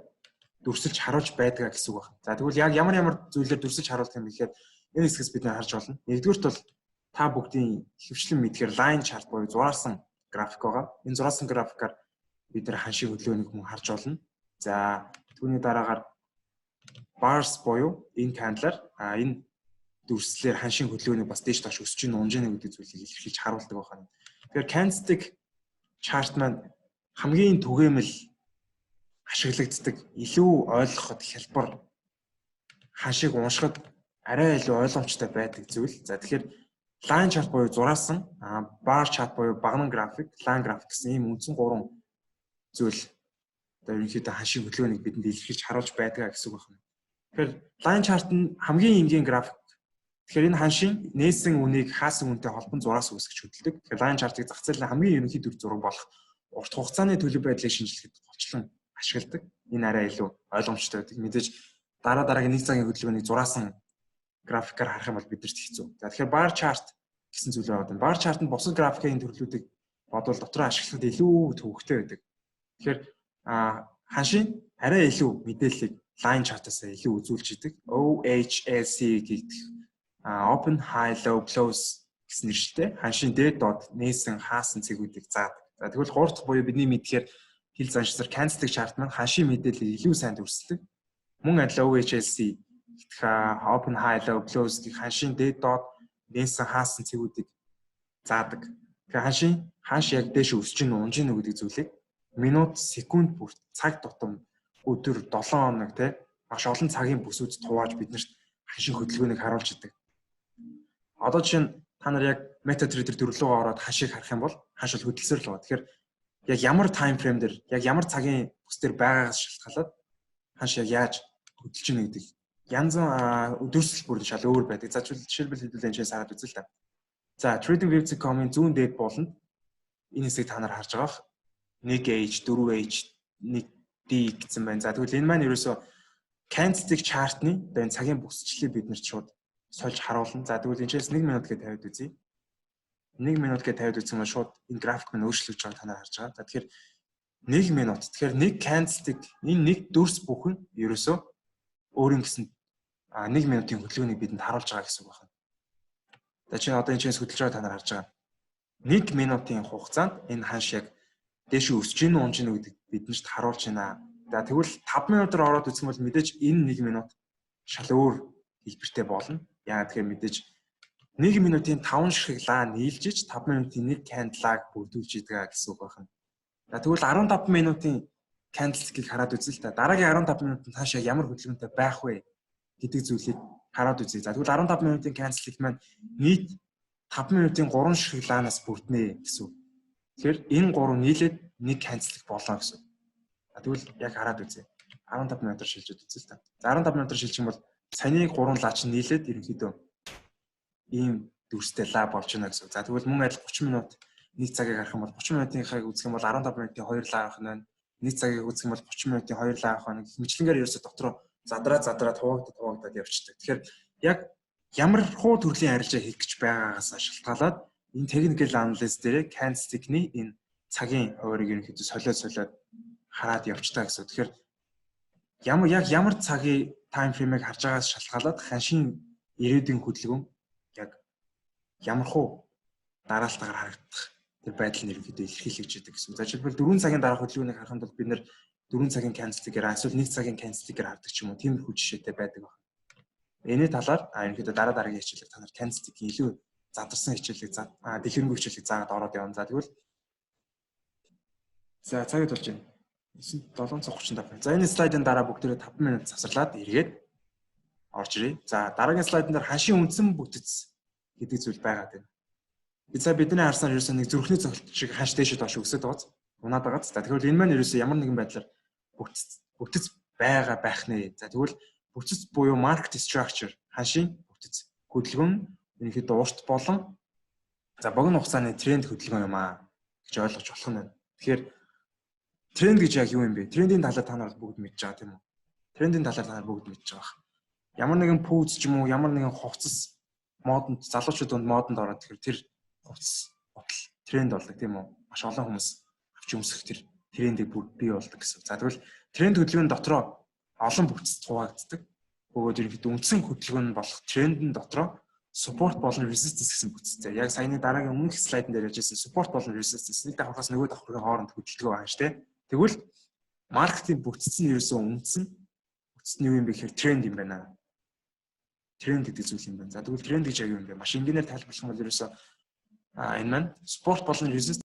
дүрсэлж харуулж байдгаа гэсэн үг байна. За, тэгвэл яг ямар ямар зүйлээр дүрсэлж харуулдаг юм гэхээр энэ хэсгээс бид нар харж болно. Нэгдүгээрт бол та бүгдийн ихэвчлэн мэдэхээр line chart буюу зураасан график байгаа. Энэ зураасан графикаар бид нар ханшийн хөдөлгөөнийг мөн харж болно. За, түүний дараагаар bars буюу энэ candle аар энэ дүрслэлээр ханшийн хөдөлгөөнийг бас дээш доош өсөж гин, унж гин гэдэг зүйлийг илэрхийлж харуулдаг байна. Тэгэхээр candlestick chart маань хамгийн түгээмэл ашиглагддаг, илүү ойлгоход хялбар, ханшийг уншихад арай илүү ойлгомжтой байдаг зүйл. За, тэгэхээр line chart буюу зураасан, bar chart буюу баганан график, line график гэсэн ийм үндсэн гурван зүйл одоо ерөнхийдөө ханшийн хөдөлгөөнийг бидэнд илэрхийлж харуулж байдаг гэсэн үг байна. Тэгэхээр line chart нь хамгийн энгийн график. Тэгэхээр энэ ханшийн нээсэн үнийг хаасан үнэтэй холбон зураас үүсгэж хөдөлдөг. Тэгэхээр line chart-ыг зах зээлийн хамгийн ерөнхий дүр зураг болох урт хугацааны төлөв байдлыг шинжлэхэд голчлон ашигладаг. Энэ арай илүү ойлгомжтой байдаг. Мэдээж дараа дараагийн нэг цагийн хөдөлгөөнийг зураасан графикаар харах юм бол биднэрт хэцүү. За, тэгэхээр bar chart гэсэн зүйл байгаа юм. Bar chart нь бусад графикийн төрлүүдийг бодвол дотроо ашиглахад илүү төвөгтэй байдаг. Тэгэхээр ханшийн арай илүү мэдээллийг line chart-аас илүү үзүүлж идэг. OHLC гэдэг, open, high, low, close гэсэн нэршилтэй ханшийн дээд доод, нээсэн, хаасан цэгүүдийг заадаг. За, тэгвэл гурав дахь буюу бидний мэдэхээр хэл заншсаар candlestick chart маань ханшийн мэдээллийг илүү сайн дүрсэлдэг. Мөн адил OHLC гэх open, high, low, close гэх ханшийн дээд доод, нээсэн, хаасан цэгүүдийг заадаг. Тэгэхээр ханшийн ханш яг дээш өсөж гин, унж гин гэдэг зүйлийг минут, секунд бүр цаг тутам, өдөр, 7 хоног те маш олон цагийн бүсүүд хувааж биднэрт ханшийн хөдөлгөөнийг харуулж идэг. Одоо жишээ нь та нар яг MetaTrader 4 рүүгээ ороод ханшийг харах юм бол ханш бол хөдөлсөөр л байгаа. Тэгэхээр яг ямар time frame дээр, яг ямар цагийн бүс дээр байгаагаас шалтгаалаад ханш яг яаж хөдөлж гинэ гэдэг янз дүрслэл бүр шал өөр байдаг. За, жишээлбэл хэдүүлээ энэ хараад үзье л та. За, TradingView.com-ын зүүн дээд бууланд энэ хэсгийг та нар харж байгаа. 1H, 4H, 1D гэсэн байна. За, тэгвэл энэ маань ерөөсөө candlestick chart-ны одоо энэ цагийн бүсчлэлийг бид нарт шууд сольж харуулна. За, тэгвэл энэчээс 1 минут гэж тавиад үзье. 1 минут гэж тавиад үзсэн маань шууд энэ график маань өөрчлөгдөж байгааг та нар харж байгаа. За, тэгэхээр 1 минут. Тэгэхээр нэг candlestick, энэ нэг дүрс бүхэн ерөөсөө өөрийн гэсэн 1 минутын хөдөлгөөнийг бидэнд харуулж байгаа гэсэн үг байна. За, чи одоо энэ чигээс хөдөлж байгааг та нар харж байгаа. 1 минутын хугацаанд энэ ханш яг дээш өсөж гин үү, унж гин үү гэдэг биднэрт харуулж байна. За, тэгвэл 5 минутаар ороод үзэх юм бол мэдээж энэ 1 минут шал өөр хэлбэртэй болно. Яагаад тэгэхээр мэдээж 1 минутын 5 ширхэг лаа нийлжиж 5 минутын нэг candle ыг бүрдүүлж идэг гэсэн үг байна. За, тэгвэл 15 минутын candlestick-ийг хараад үзье л та. Дараагийн 15 минутанд цаашаа ямар хөдөлгөөнтэй байх вэ гэдэг зүйлийг хараад үзье. За, тэгвэл 15 минутын candlestick маань нийт 5 минутын 3 ширхэг лаанаас бүрднэ гэсэн үг. Тэгэхээр энэ гурав нийлээд нэг candlestick болно гэсэн. За, тэгвэл яг хараад үзье. 15 минутаар шилжиж үзье л та. За, 15 минутаар шилжих юм бол саяны 3 лаа чинь нийлээд ерөнхийдөө ийм дүрстэй лаа болж байна гэсэн. За, тэгвэл мөн адил 30 минут, нэг цагийг харах юм бол 30 минутынхаа үзэх юм бол 15 минутын 2 лаа авах нь байна. Нэг цагийг үзэх юм бол 30 минутын 2 лаа авах нь гэх мэтчилэнгээр ерөөсө дотроо задраа задраа хуваагдаад хуваагдаад явчихдаг. Тэгэхээр яг ямар хуу төрлийн арилжаа хийх гэж байгаагаас шалтгаалаад энэ technical analysis дээр candlestick-ний энэ цагийн хуваарийг ерөнхийдөө солиод солиод хараад явчихдаг гэсэн. Тэгэхээр ямар яг ямар цагийн time frame-ыг харж байгаас шалтгаалаад ханшийн ирээдүйн хөдөлгөөн яг ямар хуу дараалтайгаар харагдах тэр байдал нь ерөнхийдөө илэрхийлэгдэж гэсэн. За, жишээлбэл 4 цагийн дараах хөдөлгөөнийг харахад бол бид нэр 4 цагийн candlestick-ээр эсвэл 1 цагийн candlestick-ээр хардаг ч юм уу, тиймэрхүү жишээтэй байдаг байна. Энэ талаар ерөнхийдөө дараа дараагийн хичээлээр та нар candlestick-ийн илүү задарсан хичээлийг, дэлгэрэнгүй хичээлийг заагаад ороод явна. За, тэгвэл за цагид болж байна. 7 цаг 35. За, энэ слайдын дараа бүгдээрээ 5 минут завсарлаад эргээд орж ирье. За, дараагийн слайдн дээр ханшийн үндсэн бүтэц гэдэг зүйл байгаад байна. Би сая бидний харсаар ерөөсөө нэг зүрхний цогцолт шиг ханш дээшээ доош өсөд байгааз унаад байгааз. За, тэгвэл энэ маань ерөөсөө ямар нэгэн байдлаар бүтэц байгаа байх нэ. За, тэгвэл бүтэц буюу market structure, ханшийн бүтэц хөдөлгөөн ерөнхийдөө урт болон, за, богино хугацааны тренд хөдөлгөөн юм аа гэж ойлгож болох нь байна. Тэгэхээр тренд гэж яг юу юм бэ? Трендийн талаар та нар бүгд мэдж байгаа, тийм үү? Трендийн талаар та нар бүгд мэдж байгаа. Ямар нэгэн пүүз ч юм уу, ямар нэгэн хувцас модонд, залуучууд донд модонд ороод, тэгэхээр тэр хувцас гутал тренд болдог, тийм үү? Маш олон хүмүүс авч өмсөх тэр трендийг бий болдог гэсэн. За, тэгвэл тренд хөдөлгөөн дотроо олон бүтэц хуваагддаг. Бөгөөд ерөнхийдөө үндсэн хөдөлгөөн болох трендэн дотроо support болон resistance гэсэн бүтцтэй. Яг саяны дараагийн өмнөх слайдн дээр ярьж байсан support болон resistance нэг давхаргаас нөгөө давхаргын хооронд хөдөлгөөн байгаа шүү дээ. Тэгвэл market ийн бүтэц нь ерөөсөө үндсэн бүтэц нь юу юм бэ гэхээр тренд юм байна. Тренд гэдэг зүйл юм байна. За, тэгвэл тренд гэж яг юу юм бэ? Маш энгийнээр тайлбарлах юм бол ерөөсөө энэ маань support болон resistance.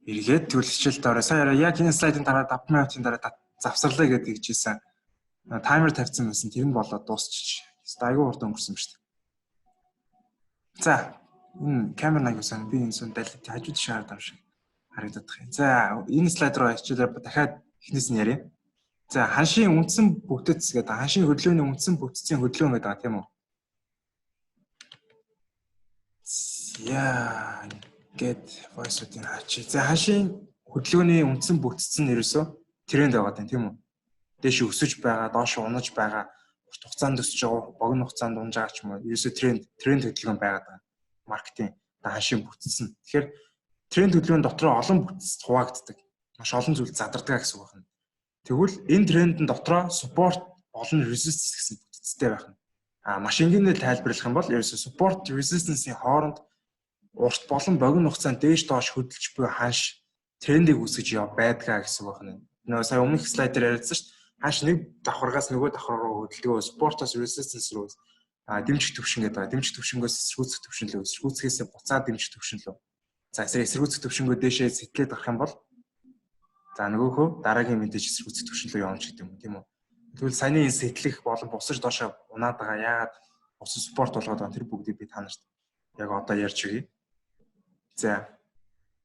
Эргээд тэгвэл хичээлд ороо. Сая яг энэ слайдын дараа 5 минутын дараа завсарлаа гэдэг хэлжсэн. Таймер тавьсан байсан. Тэр нь болоод дуусчих. Айгүй хурдан өнгөрсөн юм шүү дээ. За, энэ камер аягүй сайн. Би энэ сон далид хажууд шаард юм шиг харагдах юм. За, энэ слайд руу хичээлээр дахиад эхнээс нь ярья. За, ханшийн үндсэн бүтэц гэдэг, ханшийн хөдөлгөөний үндсэн бүтцийн хөдөлгөөн гэдэг байгаа, тийм үү? За, гээд voice-уудыг хаачих. За, ханшийн хөдөлгөөний үндсэн бүтэц нь ерөөсөө тренд байгаа, тийм үү? Дээш өсөж байгаа, доош унаж байгаа, урт хугацаанд өсөж байгаа, богино хугацаанд унж байгаа ч юм уу. Ерөөсөө тренд хөдөлгөөн байгаад байгаа. Market ийн ханшийн бүтэц нь. Тэгэхээр тренд хөдөлгөөн дотроо олон бүтэц хуваагддаг. Маш олон зүйл задардаг гэсэн үг байна. Тэгвэл энэ трендэн дотроо support болон resistance гэсэн бүтцтэй байх нь. Маш энгийнээр тайлбарлах юм бол ерөөсөө support resistance-ийн хооронд урт болон богино хугацаанд дээш доош хөдөлж буй ханш трендийг үүсгэж яв байдгаа гэсэн үг байна. Нөгөө сая өмнөх слайд дээр яриадсан шүү дээ. Ханш нэг давхаргаас нөгөө давхар руу хөдөлгөө, support-оос resistance руу, дэмжих төвшин гэдэг байгаа. Дэмжих төвшнгөөс эсэргүүцэх төвшин лөө, эсэргүүцхээсээ буцаад дэмжих төвшин лөө. За, эсэргүүцэх төвшнгөө дээшээ сэтлээд гарах юм бол, за, нөгөөхөө дараагийн мэдээж эсэргүүцэх төвшин лөө явна ч гэдэг юм, тийм үү? Тэгвэл саяны энэ сэтлэх болон бусаж доошоо унаад байгаа, яагаад бус support болгоод байгаа, тэр бүгдийг би та нарт яг одоо ярьж өгье. За.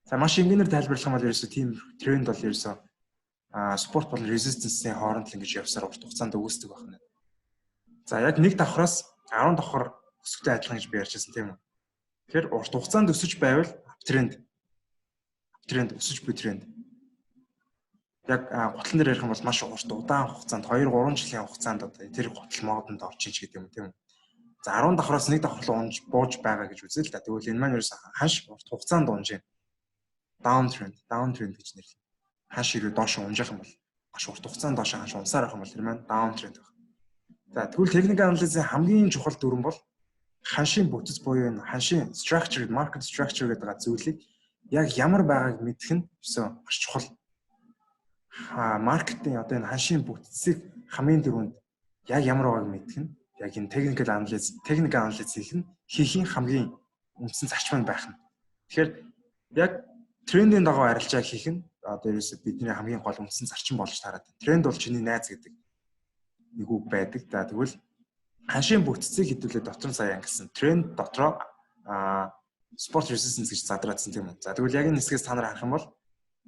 За, маш энгийнээр тайлбарлах юм бол ерөөсөө тийм тренд бол ерөөсөө support болон resistance-ийн хооронд л ингэж явсаар урт хугацаанд үүсдэг байна. За, яг нэг давхраас 10 давхар өсөхтэй адилхан гэж би ярьжсэн, тийм үү? Тэгэхээр урт хугацаанд өсөж байвал uptrend, uptrend, өсөж буй тренд. Яг гутлан дээр ярих юм бол маш урт удаан хугацаанд, 2 3 жилийн хугацаанд одоо тэр гутал модонд орчих гэдэг юм, тийм үү? За, 10 давхраас нэг давхар руу унж бууж байгаа гэж үзье л да. Тэгвэл энэ маань ерөөс ханш урт хугацаанд унж байна. Down trend, down trend гэж нэрлэнэ. Ханш ирүү доош унжих юм бол, маш урт хугацаанд доош ханш унсаар байх юм бол тэр маань down trend байна. За, тэгвэл техник анализийн хамгийн чухал дүрэм бол ханшийн бүтэц буюу энэ ханшийн structure, market structure гэдэг зүйлийг яг ямар байгааг мэдэх нь ерөөсөө маш чухал. Market ийн одоо энэ ханшийн бүтцийг хамгийн түрүүнд яг ямар байгааг мэдэх нь яг энэ technical analysis, technical analysis хийх нь хийхийн хамгийн үндсэн зарчим нь байх нь. Тэгэхээр яг трендийн дагуу арилжаа хийх нь одоо ерөөсөө бидний хамгийн гол үндсэн зарчим болж таарад. Тренд бол чиний найз гэдэг нэг үг байдаг. За, тэгвэл ханшийн бүтцийг хэдүүлээ дотор нь сая ангилсан. Тренд дотроо support resistance гэж задраадсан, тийм үү? За, тэгвэл яг энэ хэсгээс та нар харах юм бол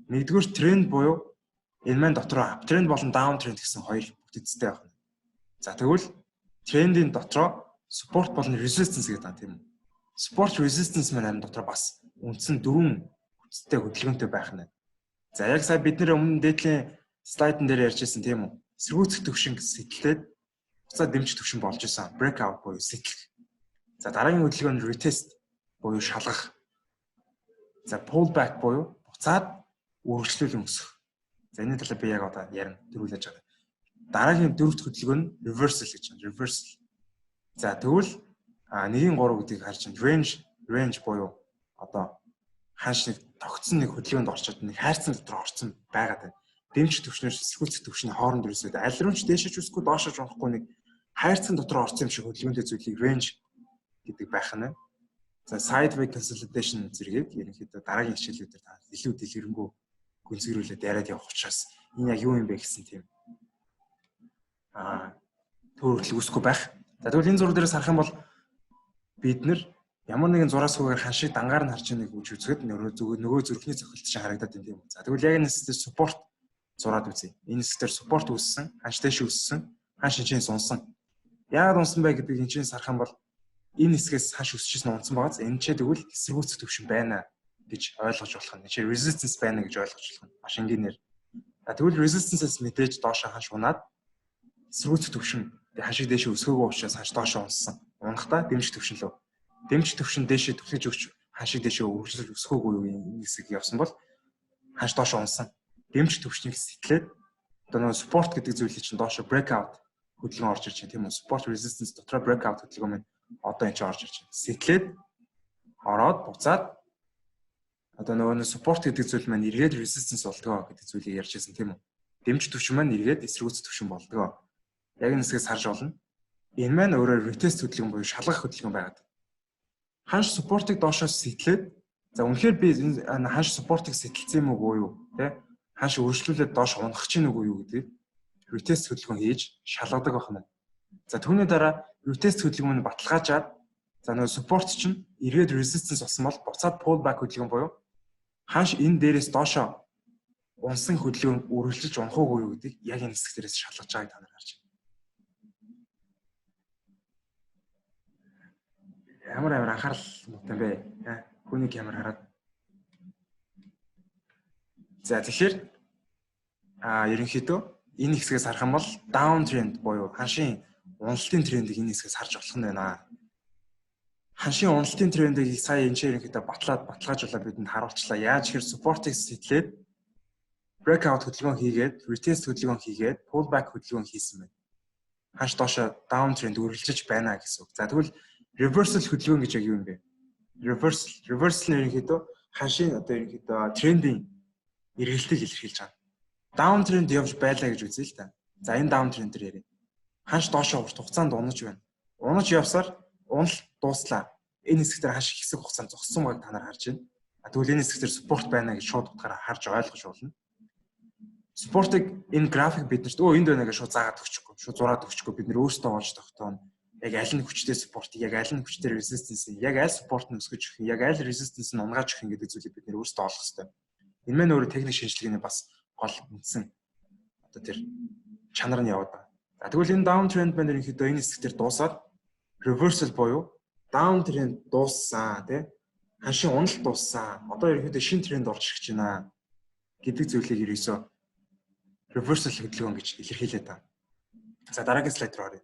нэгдүгээр тренд буюу энэ маань дотроо uptrend болон downtrend гэсэн хоёр бүтцтэй байна. За, тэгвэл трендийн дотроо support болон resistance гэдэг байгаа, тийм үү? Support resistance маань харин дотроо бас үндсэн дөрвөн бүтцтэй хөдөлгөөнтэй байх нь. За, яг сая бид нэр өмнө дээдлийн слайдн дээр ярьж байсан, тийм үү? Эсэргүүцэх төвшин сэтлээд буцаад дэмжих төвшин болж исэн. Breakout буюу сэтлэх. За, дараагийн хөдөлгөөн нь retest буюу шалгах. За, pullback буюу буцаад үргэлжлүүлэн өсөх. За, энэ талаар би яг одоо ярина, дөрвөлж байгаа. Дараагийн дөрөвт хөдөлгөөн нь reversal гэж байна. Reversal. За, тэгвэл 1-ийн 3 гэдгийг харж байна. Range буюу одоо ханш нэг тогтсон нэг хөдөлгөөнд орчоод нэг хайрцан дотор орцсон байгаад байна. Дэмжих төвшнөөс эсэргүүцэх төвшний хооронд ерөөсөө аль руу ч дээшэж үсэхгүй, доошож унахгүй нэг хайрцан дотор орсон юм шиг хөдөлгөөнтэй зүйлийг range гэдэг байх нь. За, sideway consolidation зэргийг ерөнхийдөө дараагийн хичээлүүдээр та илүү дэлгэрэнгүй гүнзгийрүүлээд яриад явах учраас энэ яг юу юм бэ гэсэн тийм төөрөгдөл үүсэхгүй байх. За, тэгвэл энэ зураг дээрээс харах юм бол бид нэр Ямар нэгэн зураас хүүгээр ханшийг дангаар нь харж байгааг үж үзэхэд нөгөө зүрхний цохилт чинь харагдаад байна, тийм үү. За, тэгвэл яг энэ хэсгээр support зураад үзье. Энэ хэсгээр support үүссэн, ханш дээш өссөн, ханш энэ унсан. Яагаад унсан бэ гэдгийг энэ чинь сарах юм бол энэ хэсгээс ханш өсөжсэн, унсан байгаа. Энэ ч тэгвэл эсэргүүцэх төвшин байна гэж ойлгож болох нь. Энэ resistance байна гэж ойлгож болох нь. Маш энгийнээр. За, тэгвэл resistance-аас мэдээж доошоо ханш унаад, эсэргүүцэх төвшин ханшиг дээшээ өсгөөгүй учраас ханш доошоо унсан. Унахдаа дэмжих төвшин лөө. Дэмжих төвшин дээшээ түлхэж өгч ханшиг дээшээ үргэлжлэж өсгөөгүй юу, энэ хэсэг явсан бол ханш доошоо унсан. Дэмжих төвшнийг сэтлээд, одоо нөгөө support гэдэг зүйлийг чинь доошоо breakout хөдөлгөөн орж ирж байна, тийм үү? Support resistance дотроо breakout хөдөлгөөн маань одоо энэ чинь орж ирж байна. Сэтлээд ороод буцаад одоо нөгөө нэг support гэдэг зүйл маань эргээд resistance болдгоо гэдэг зүйлийг ярьж байсан, тийм үү? Дэмжих төвшин маань эргээд эсэргүүцэх төвшин болдгоо. Яг энэ хэсгээс харж болно. Энэ маань өөрөөр retest хөдөлгөөн буюу шалгах хөдөлгөөн байгаад. Ханш support-ыг доошоо сэтлээд, за, үнэхээр би энэ ханш support-ыг сэтэлсэн юм уу юу, тэ, ханш өргөжлүүлээд доош унах чинь үгүй юу гэдгийг retest хөдөлгөөн хийж шалгадаг байх нь. За, түүний дараа retest хөдөлгөөн нь баталгаажаад, за, нөгөө support чинь эргээд resistance болсон бол буцаад pull back хөдөлгөөн буюу ханш энэ дээрээс доошоо унсан хөдөлгөөн үргэлжилж унах уугүй юу гэдгийг яг энэ хэсэг дээрээс шалгаж байгааг та нар харж байна. Ямар амар анхаарал муутай юм бэ? Хүний камер хараад. За, тэгэхээр ерөнхийдөө энэ хэсгээс харах юм бол down trend буюу ханшийн уналтын трендийг энэ хэсгээс харж болох нь байна. Ханшийн уналтын трендийг сая энэ ерөнхийдөө батлаад, баталгаажуулаад бидэнд харуулчлаа. Яаж гэхээр support-ыг сэтлээд, breakout хөдөлгөөн хийгээд, retest хөдөлгөөн хийгээд, pullback хөдөлгөөн хийсэн байна. Ханш доошо down trend үргэлжлэж байна гэсэн үг. За, тэгвэл reversal хөдөлгөөн гэж яг юу юм бэ? Reversal нь ерөнхийдөө ханшийн одоо ерөнхийдөө трендийн эргэлтийг илэрхийлж байгаа. Down trend явж байлаа гэж үзье л та. За, энэ down trend дээр яриа. Ханш доошо урт хугацаанд унаж байна. Унаж явсаар уналт дууслаа. Энэ хэсэг дээр ханш хэсэг хугацаанд зогссон байгааг та нар харж байна. Тэгвэл энэ хэсэг дээр support байна гэж шууд утгаараа харж ойлгож болно. Support-ыг энэ график бид нарт өө энд байна гэж шууд заагаад өгчихгүй. Шууд зураад өгчихгүй. Бид нар өөрсдөө олж тогтооно. Яг аль нь хүчтэй support, яг аль нь хүчтэй resistance, яг аль support нь өсгөж өгөх, яг аль resistance нь унгааж өгөх гэдэг зүйлийг бид нар өөрсдөө олох хэрэгтэй. Энэ маань өөрөө техник шинжилгээний бас гол үндсэн одоо тэр чанар нь яваад байгаа. За, тэгвэл энэ down trend маань ерөнхийдөө энэ хэсэг дээр дуусаад reversal буюу down trend дууссан, тий, ханшийн уналт дууссан. Одоо ерөнхийдөө шинэ тренд орж ирж байна гэдэг зүйлийг ерөөсөө reversal хөдөлгөөн гэж илэрхийлээд байна. За, дараагийн слайд руу оръё.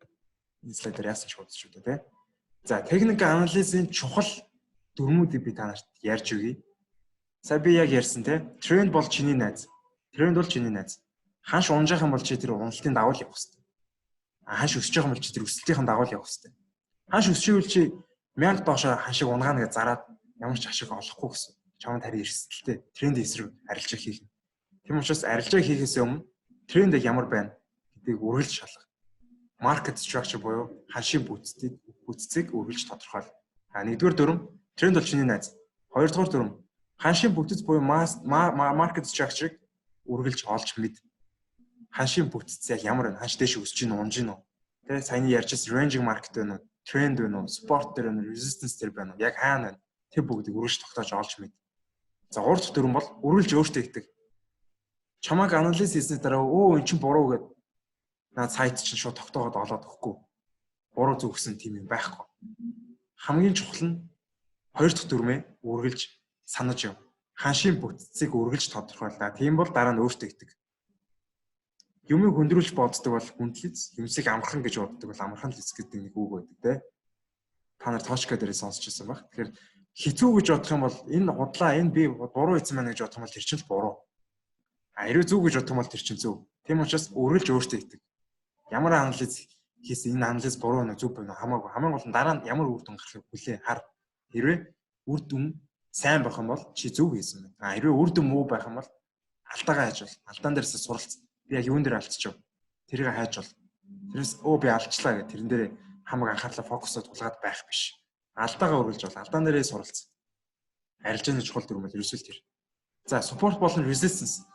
Энэ слайдаар яасан ч бодож шүү дээ, тий. За, техник анализийн чухал дүрмүүдийг би та нарт ярьж өгье. Сая би яг ярьсан, тий. Тренд бол чиний найз. Тренд бол чиний найз. Ханш унжаах юм бол чи тэр уналтын дагуу л явах хэрэгтэй. А ханш өсөж байгаа юм бол чи тэр өсөлтийн дагуу л явах хэрэгтэй. Ханш өсчихвэл чи 1000 доошоо ханшиг унгаана гэж зараад ямар ч ашиг олохгүй гэсэн. Чамд харин эрсдэлтэй тренд эсрэг арилжаа хийх. Тийм учраас арилжаа хийхээс өмнө тренд ямар байна гэдгийг үргэлж шалга. Market structure буюу ханшийн бүтцийг үргэлж тодорхойл. А нэгдүгээр дүрэм, тренд бол чиний найз. Хоёрдугаар дүрэм, ханшийн бүтэц буюу market structure-ыг үргэлж олж мэд. Ханшийн бүтэц яг ямар байна? Ханш дээш өсөж гин, унж гин үү? Тэ, саяны ярьжсэн ranging market байна уу? Тренд байна уу? Support дээр байна уу? Resistance дээр байна уу? Яг хаана байна? Тэр бүгдийг үргэлж тогтоож олж мэд. За, гурав дахь дүрэм бол үргэлжлж өөртөө итэг. Чамайг анализ хийсний дараа өө эн чинь буруу гэд наад сайт чинь шууд тогтоогоод олоод өгөхгүй. Буруу зөв гэсэн тийм юм байхгүй. Хамгийн чухал нь хоёр дахь дүрмээ үргэлж санаж яв. Ханшийн бүтцийг үргэлж тодорхойлаа. Тийм бол дараа нь өөртөө итэг. Юмыг хүндрүүлж боддог бол хүндлэц, юмсыг амархан гэж боддог бол амархан л эц гэдэг нэг үг байдаг, те. Та нар точка дээрээ сонсч ирсэн баг. Тэгэхээр хэцүү гэж бодох юм бол энэ худлаа, энэ би буруу хийсэн байна гэж бодох юм бол тэр чинь л буруу. А хэрвээ зөв гэж бодох юм бол тэр чинь зөв. Тийм учраас үргэлж өөртөө итэг. Ямар анализ хийсэн, энэ анализ буруу байна, зөв байна хамаагүй. Хамгийн гол нь дараа нь ямар үр дүн гарахыг хүлээ хар. Хэрвээ үр дүн сайн байх юм бол чи зөв хийсэн байна. А хэрвээ үр дүн муу байх юм бол алдаагаа хайж бол. Алдаан дээрээс суралц. Би яг юун дээр алдчихв. Тэрийг хайж бол. Тэрнээс өө би алдчлаа гэх тэрэн дээр хамаг анхаарлаа фокусоо тулгаад байх биш. Алдаагаа үргэлж бол алдаан дээрээ суралц. Арилжааны чухал дүрэм бол ерөөсөө л тэр. За, support болон resistance.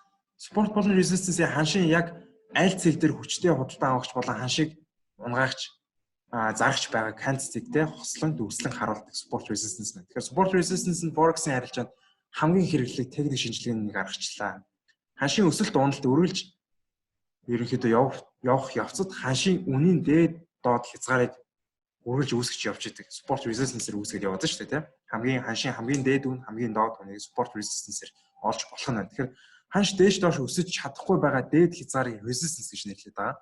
Support болон resistance-ийн ханшийн яг аль цэг дээр хүчтэй худалдан авахч болон ханшийг унгаагч зарагч байгаа candlestick-тэй хослон дүрслэн харуулдаг support resistance байна. Тэгэхээр support resistance нь forex-ийн арилжаанд хамгийн хэрэглэдэг техник шинжилгээний нэг аргачлалаа. Ханшийн өсөлт уналт үргэлж ерөнхийдөө явах явцад ханшийн үнийн дээд доод хязгаарыг үргэлж үүсгэж явж идэг. Support resistance-ээр үүсгээд яваад шүү дээ, тийм. Хамгийн ханшийн хамгийн дээд үн, хамгийн доод үнийг support resistance-ээр олж болох нь байна. Тэгэхээр ханш дээш доош өсөж чадахгүй байгаа дээд хязгаарыг resistance гэж нэрлэдэг байгаа.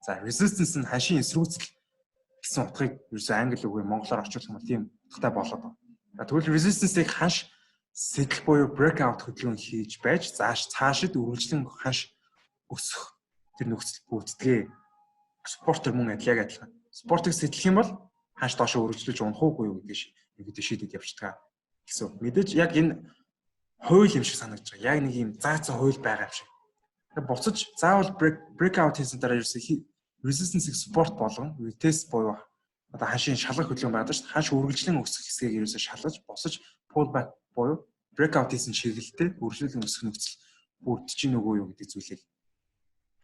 За, resistance нь ханшийн эсэргүүцэл гэсэн утгыг ерөөсөө англи үгээр монголоор орчуулах юм бол тийм утгатай болоод байгаа. Тэгвэл resistance-ыг ханш сэтэл буюу breakout хөдөлгөөн хийж байж зааш цаашид үргэлжлэн ханш өсөх тэр нөхцөл бүрддэг. Support мөн адил, яг адилхан. Support-ыг сэтлэх юм бол ханш доошоо үргэлжлүүлж унах уугүй юу гэдгийг ерөөдөө шийдэд явчихдаг гэсэн. Мэдээж яг энэ хууль юм шиг санагдаж байгаа. Яг нэг юм заасан хууль байгаа юм шиг. Тэгэхээр буцаж заавал breakout хийсэн дараа ерөөсөө resistance-ийг support болгон retest буюу одоо ханшийн шалгах хөдөлгөөн байдаг шүү дээ. Ханш үргэлжлэн өсөх хэсгийг ерөөсөө шалгаж босож pullback буюу breakout хийсэн чиглэлтэй үргэлжлэн өсөх нөхцөл бүрдэж гин үгүй юу гэдэг зүйлийг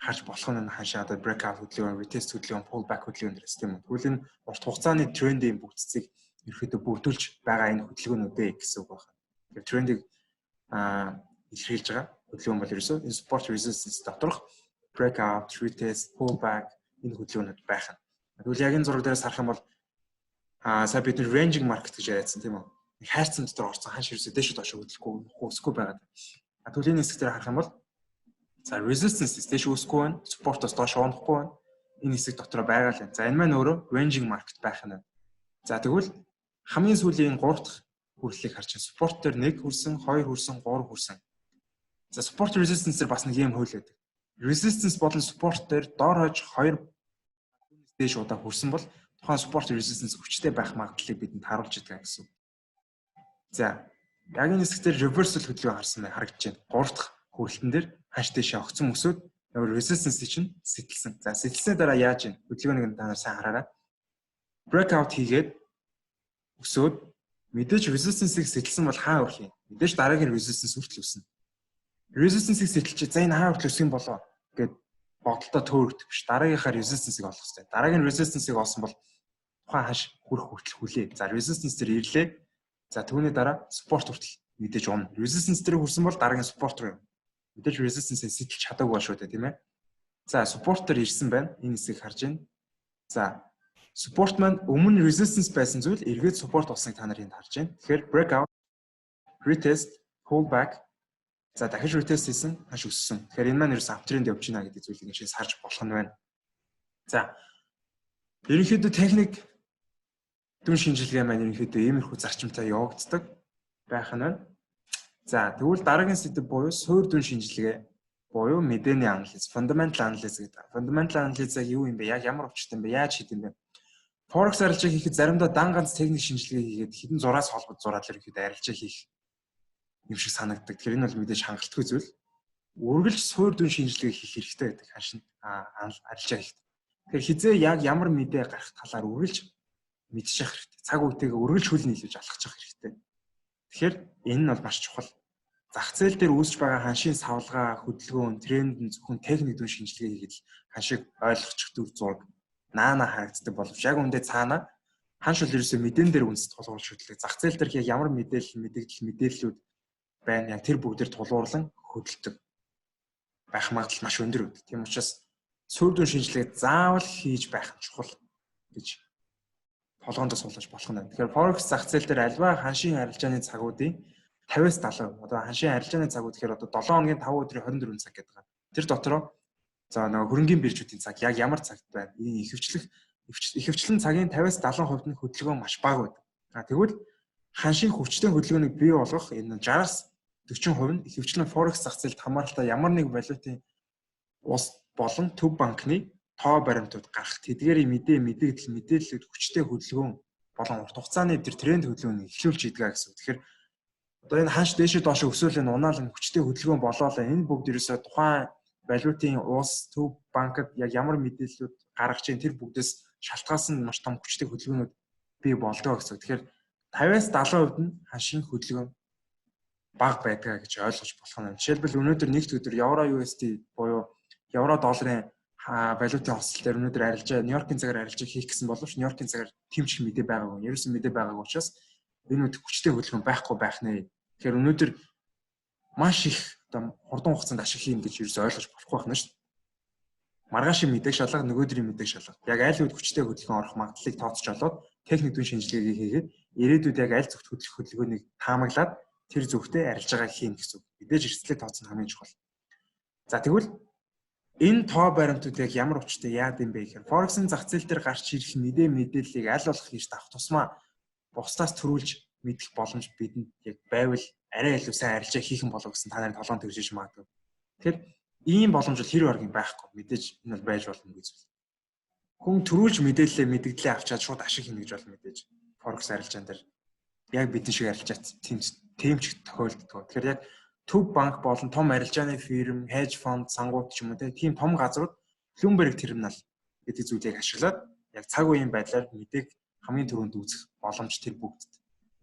харж болох нь ханшаа одоо breakout хөдөлгөөн, retest хөдөлгөөн, pullback хөдөлгөөн дээрээс, тийм үү. Тэгвэл энэ урт хугацааны трендийн бүтцийг ерөөхдөө бүрдүүлж байгаа энэ хөдөлгөөнүүдээ гэсэн үг байна. Тэгэхээр трендийг илэрхийлж байгаа хөдөлгөөн бол ерөөсөө энэ support resistance доторх breakout, retest, pullback энэ хөдөлгөөнүүд байх нь. Тэгвэл яг энэ зураг дээрээс харах юм бол сая бид нар ranging market гэж яриадсан, тийм үү? Хайрцан дотор орсон, ханш ерөөсөө дээш доош хөдлөхгүй, өсөхгүй байгаа. Тэгвэл энэ хэсэг дээр харах юм бол за, resistance дээш өсөхгүй байна, support-оос доош унахгүй байна. Энэ хэсэг дотор байгаа л байна. За, энэ маань өөрөө ranging market байх нь байна. За, тэгвэл хамгийн сүүлийн 3 дахь хүрэлтийг харж байна. Support дээр 1 хүрсэн, 2 хүрсэн, 3 хүрсэн. За, support resistance дээр бас нэг юм хууль байдаг. Resistance болон support дээр дор хойж 2 дээш удаа хүрсэн бол тухайн support resistance хүчтэй байх магадлалыг бидэнд харуулж идэг гэсэн. За, яг энэ хэсэг дээр reversal хөдөлгөөн харсан байх харагдаж байна. 3 дахь хүрэлтэн дээр ханш дээшээ огцон өсөөд resistance чинь сэтэлсэн. За, сэтэлсний дараа яаж юм? Хөдөлгөөнийг та нар сайн хараарай. Breakout хийгээд өсөөд мэдээж resistance-ыг сэтэлсэн бол хаа өрөх юм? Мэдээж дараагийн resistance хүртэл өснө. Resistance-ыг сэтэлчээ, за, энэ хаа хүртэл өсөх юм болоо гэд бодолтой төөрөгдөх биш. Дараагийнхаа resistance-ыг олох хэрэгтэй. Дараагийн resistance-ыг олсон бол тухайн ханш хүрэх хүртэл хүлээ. За, resistance дээр ирлээ. За, түүний дараа support хүртэл мэдээж унна. Resistance дээр хүрсэн бол дараагийн support руу явна. Мэдээж resistance-ыг сэтэлж чадаагүй ба шүү дээ, тийм ээ. За, support дээр ирсэн байна. Энэ хэсгийг харж байна. За, support маань өмнө resistance байсан зүйл эргээд support болсныг та нар энд харж байна. Тэгэхээр breakout, retest, pullback, за, дахиж retest хийсэн, ханш өссөн. Тэгэхээр энэ маань ерөөс uptrend явж байна гэдэг зүйлийг энэ харж болох нь байна. За, ерөнхийдөө техник дүн шинжилгээ маань ерөнхийдөө иймэрхүү зарчимтай явагддаг байх нь байна. За, тэгвэл дараагийн сэдэв буюу суурь дүн шинжилгээ буюу мэдээний анализ, fundamental analysis гэдэг. Fundamental analysis яг юу юм бэ? Яг ямар учиртай юм бэ? Яаж хийх юм бэ? Forex арилжаа хийхэд заримдаа дан ганц техник шинжилгээ хийгээд хэдэн зураас холбож зураад л ерөнхийдөө арилжаа хийх юм шиг санагддаг. Тэгэхээр энэ бол мэдээж хангалтгүй зүйл. Үргэлж суурь дүн шинжилгээ хийх хэрэгтэй гэдэг ханш арилжаа хийхэд. Тэгэхээр хизээ яг ямар мэдээ гарах талаар үргэлж мэдчих хэрэгтэй. Цаг үетэйгээ үргэлж хөл нийлүүлж алхах хэрэгтэй. Тэгэхээр энэ нь бол маш чухал. Зах зээл дээр үүсэж байгаа ханшийн савлгаа, хөдөлгөөн, тренд нь зөвхөн техник дүн шинжилгээ хийгээд л ханшийг ойлгочих дүр зураг наана харагддаг боловч яг үндэ цаана ханш бол ерөөсөө мэдээн дээр үндэс тулгуурлаж хөдөлгөж, зах зээл дээр яг ямар мэдээлэл, мэдэгдэл, мэдээллүүд байна, яг тэр бүгдээр тулгуурлан хөдөлдөг байх магадлал маш өндөр өгдөг. Тийм учраас суурь дүн шинжилгээг заавал хийж байх нь чухал гэж толгоондоо суулгаж болох нь. Тэгэхээр Forex зах зээл дээр альва ханшийн арилжааны цагуудын 50-аас 70%, одоо ханшийн арилжааны цагууд гэхээр одоо 7 хоногийн 5 өдрийн 24 цаг гэдэг байгаа. Тэр дотроо за нөгөө хөрөнгийн биржүүдийн цаг яг ямар цагт байна? Энэ ихэвчлэн цагийн 50-аас 70% нь хөдөлгөөн маш бага байдаг. А тэгвэл ханшийн хүчтэй хөдөлгөөнийг бий болгох энэ 60-аас 40% нь ихэвчлэн Forex зах зээлд хамааралтай ямар нэг валютын улс болон төв банкны тоо баримтууд гарах тэдгээрийн мэдээ, мэдэгдэл, мэдээллүүд хүчтэй хөдөлгөөн болон урт хугацааны тэр тренд хөдөлгөөнийг эхлүүлж идэг гэсэн. Тэгэхээр одоо энэ ханш дээшээ доошоо өсөөл, энэ унаал, хүчтэй хөдөлгөөн болоолаа, энэ бүгд ерөөсөө тухайн валютын улс, төв банкд яг ямар мэдээллүүд гаргаж чинь тэр бүгдээс шалтгаалсан маш том хүчтэй хөдөлгөөнүүд бий болдгоо гэсэн. Тэгэхээр 50-аас 70% нь ханшийн хөдөлгөөн бага байдгаа гэж ойлгож болох нь. Жишээлбэл, өнөөдөр нэгд өдөр евро USD буюу евро долларын Валютын хослол дээр өнөөдөр арилжаа Нью-Йоркийн цагаар арилжаа хийх гэсэн боловч Нью-Йоркийн цагаар тийм ч мэдээ байгаагүй. Ерөөсөн мэдээ байгаагүй учраас энэ үед хүчтэй хөдөлгөөн байхгүй байх нэ. Тэгэхээр өнөөдөр маш их одоо хурдан хугацаанд ашиг хийнэ гэж ерөөсөй ойлгож болохгүй байх нь шүү дээ. Маргаашийн мэдээг шалга, нөгөөдрийн мэдээг шалга. Яг аль үед хүчтэй хөдөлгөөн орох магадлалыг тооцож олоод техник дүн шинжилгээг хийгээд ирээдүйд яг аль зүгт хөдлөх хөдөлгөөнийг таамаглаад тэр зүгтээ арилжаагаа хийнэ гэсэн үг. Мэдээж эрсдлээ тооцох нь хамгийн чухал. За, тэгвэл энэ тоо баримтууд яг ямар учиртай яад юм бэ гэхээр Forex-ын зах зээл дээр гарч ирэх мэдээ мэдээллийг аль болох хийж авах тусмаа бусдаас төрүүлж мэдэх боломж бидэнд яг байвал арай илүү сайн арилжаа хийх юм болов гэсэн та нарын толгойн төрж иж магадгүй. Тэгэхээр ийм боломж бол хэр баргийн байхгүй. Мэдээж энэ бол байж болно гэж зүйл. Хүн төрүүлж мэдээлэлээ мэдгдлээ авчаад шууд ашиг хийнэ гэж бол мэдээж Forex арилжаан дээр яг бидний шиг арилжаа тийм ч тохиолддог. Тэгэхээр яг төв банк болон том арилжааны фирм, hedge fund, сангууд ч юм уу, тийм том газрууд Bloomberg терминал гэдэг зүйлийг ашиглаад яг цаг үеийн байдлаар мэдээг хамгийн түрүүнд үүсэх боломж тэр бүгдд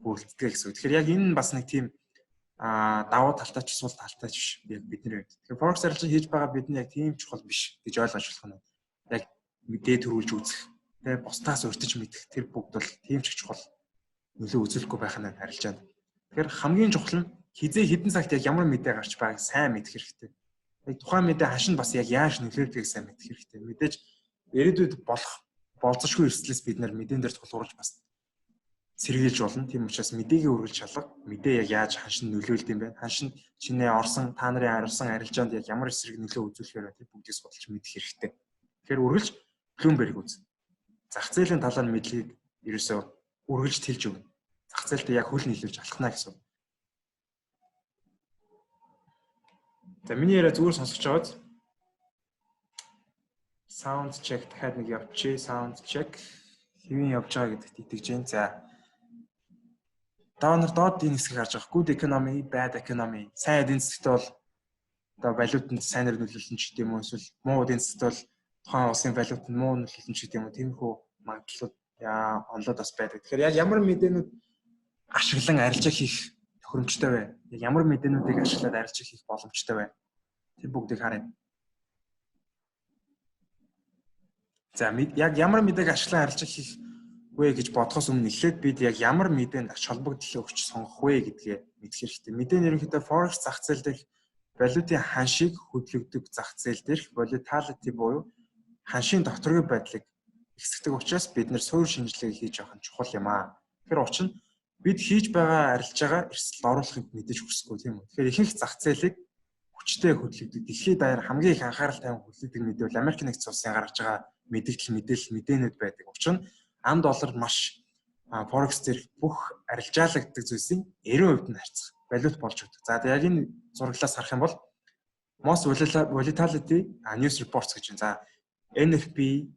бүрэлддэг гэсэн үг. Тэгэхээр яг энэ нь бас нэг тийм давуу талтай ч, сул талтай ч биш яг бидний хувьд. Тэгэхээр Forex арилжаа хийж байгаа бидний яг тийм чухал биш гэж ойлгож болох нь. Яг мэдээ төрүүлж үзэх, тэгээ бусдаас урьдчилж мэдэх тэр бүгд бол тийм ч чухал нөлөө үзүүлэхгүй байх нь арилжаанд. Тэгэхээр хамгийн чухал нь хэзээ хэдэн цагт яг ямар мэдээ гарч байгааг сайн мэдэх хэрэгтэй. Яг тухайн мэдээ хашин бас яг яаж нөлөөлдгийг сайн мэдэх хэрэгтэй. Мэдээж ирээдүйд болох болзошгүй эрсдлээс бид нар мэдээн дээр тулгуурлаж бас сэргийлж болно. Тийм учраас мэдээгээ үргэлж шалга. Мэдээ яг яаж ханшинд нөлөөлдөг юм бэ? Ханшинд чинээ орсон, та нарын орсон арилжаанд яг ямар эсрэг нөлөө үзүүлэхээр вэ? Тэр бүгдийг судалж мэдэх хэрэгтэй. Тэгэхээр үргэлж Bloomberg үз. Зах зээлийн талаар мэдлэгийг ерөөсөө үргэлж тэлж өгнө. Зах зээлдээ яг хөл нийлүүлж алхана гэсэн. За, миний яриа зүгээр сонсож байгааз sound check дахиад нэг явчих. Sound check хэвийн явж байгаа гэдэгт итгэж байна. За, доор доод энэ хэсгийг харж байгаа. Good economy, bad economy. Сайн эдийн засагт бол одоо валютанд сайнаар нөлөөлсөн ч гэдэм үү, эсвэл муу эдийн засагт бол тухайн улсын валютанд муу нөлөөлсөн ч гэдэм үү, тиймэрхүү магадлалууд яа онолууд бас байдаг. Тэгэхээр яг ямар мэдээнүүд ашиглан арилжаа хийх тохиромжтой вэ? Яг ямар мэдээнүүдийг ашиглаад арилжаа хийх боломжтой вэ? Тэр бүгдийг харъя. За, яг ямар мэдээг ашиглан арилжаа хийх вэ гэж бодохоос өмнө эхлээд бид яг ямар мэдээнд ач холбогдлоо өгч сонгох вэ гэдгээ мэдэх хэрэгтэй. Мэдээ нь ерөнхийдөө Forex зах зээл дээрх валютын ханшийг хөдөлгдөг, зах зээл дээрх volatility буюу ханшийн тогтворгүй байдлыг ихсгдэг учраас бид нар суурь шинжилгээг хийж явах нь чухал юм аа. Тэгэхээр учир нь бид хийж байгаа арилжаагаа эрсдэлд оруулахыг мэдээж хүсэхгүй, тийм үү. Тэгэхээр ихэнх зах зээлийг хүчтэй хөдөлгдөг, дэлхийд даяар хамгийн их анхаарал тавин хөдөлгдөг мэдээ бол Америк нэгдсэн улсын гаргаж байгаа мэдээлэл мэдээлэл мэдээнүүд байдаг. Учир нь ам доллар маш Forex дээрх бүх арилжаалагддаг зүйлсийн 90% нь харьцах валют болж өгдөг. За, яг энэ зураглаас харах юм бол most volatility news reports гэж байна. За, NFP,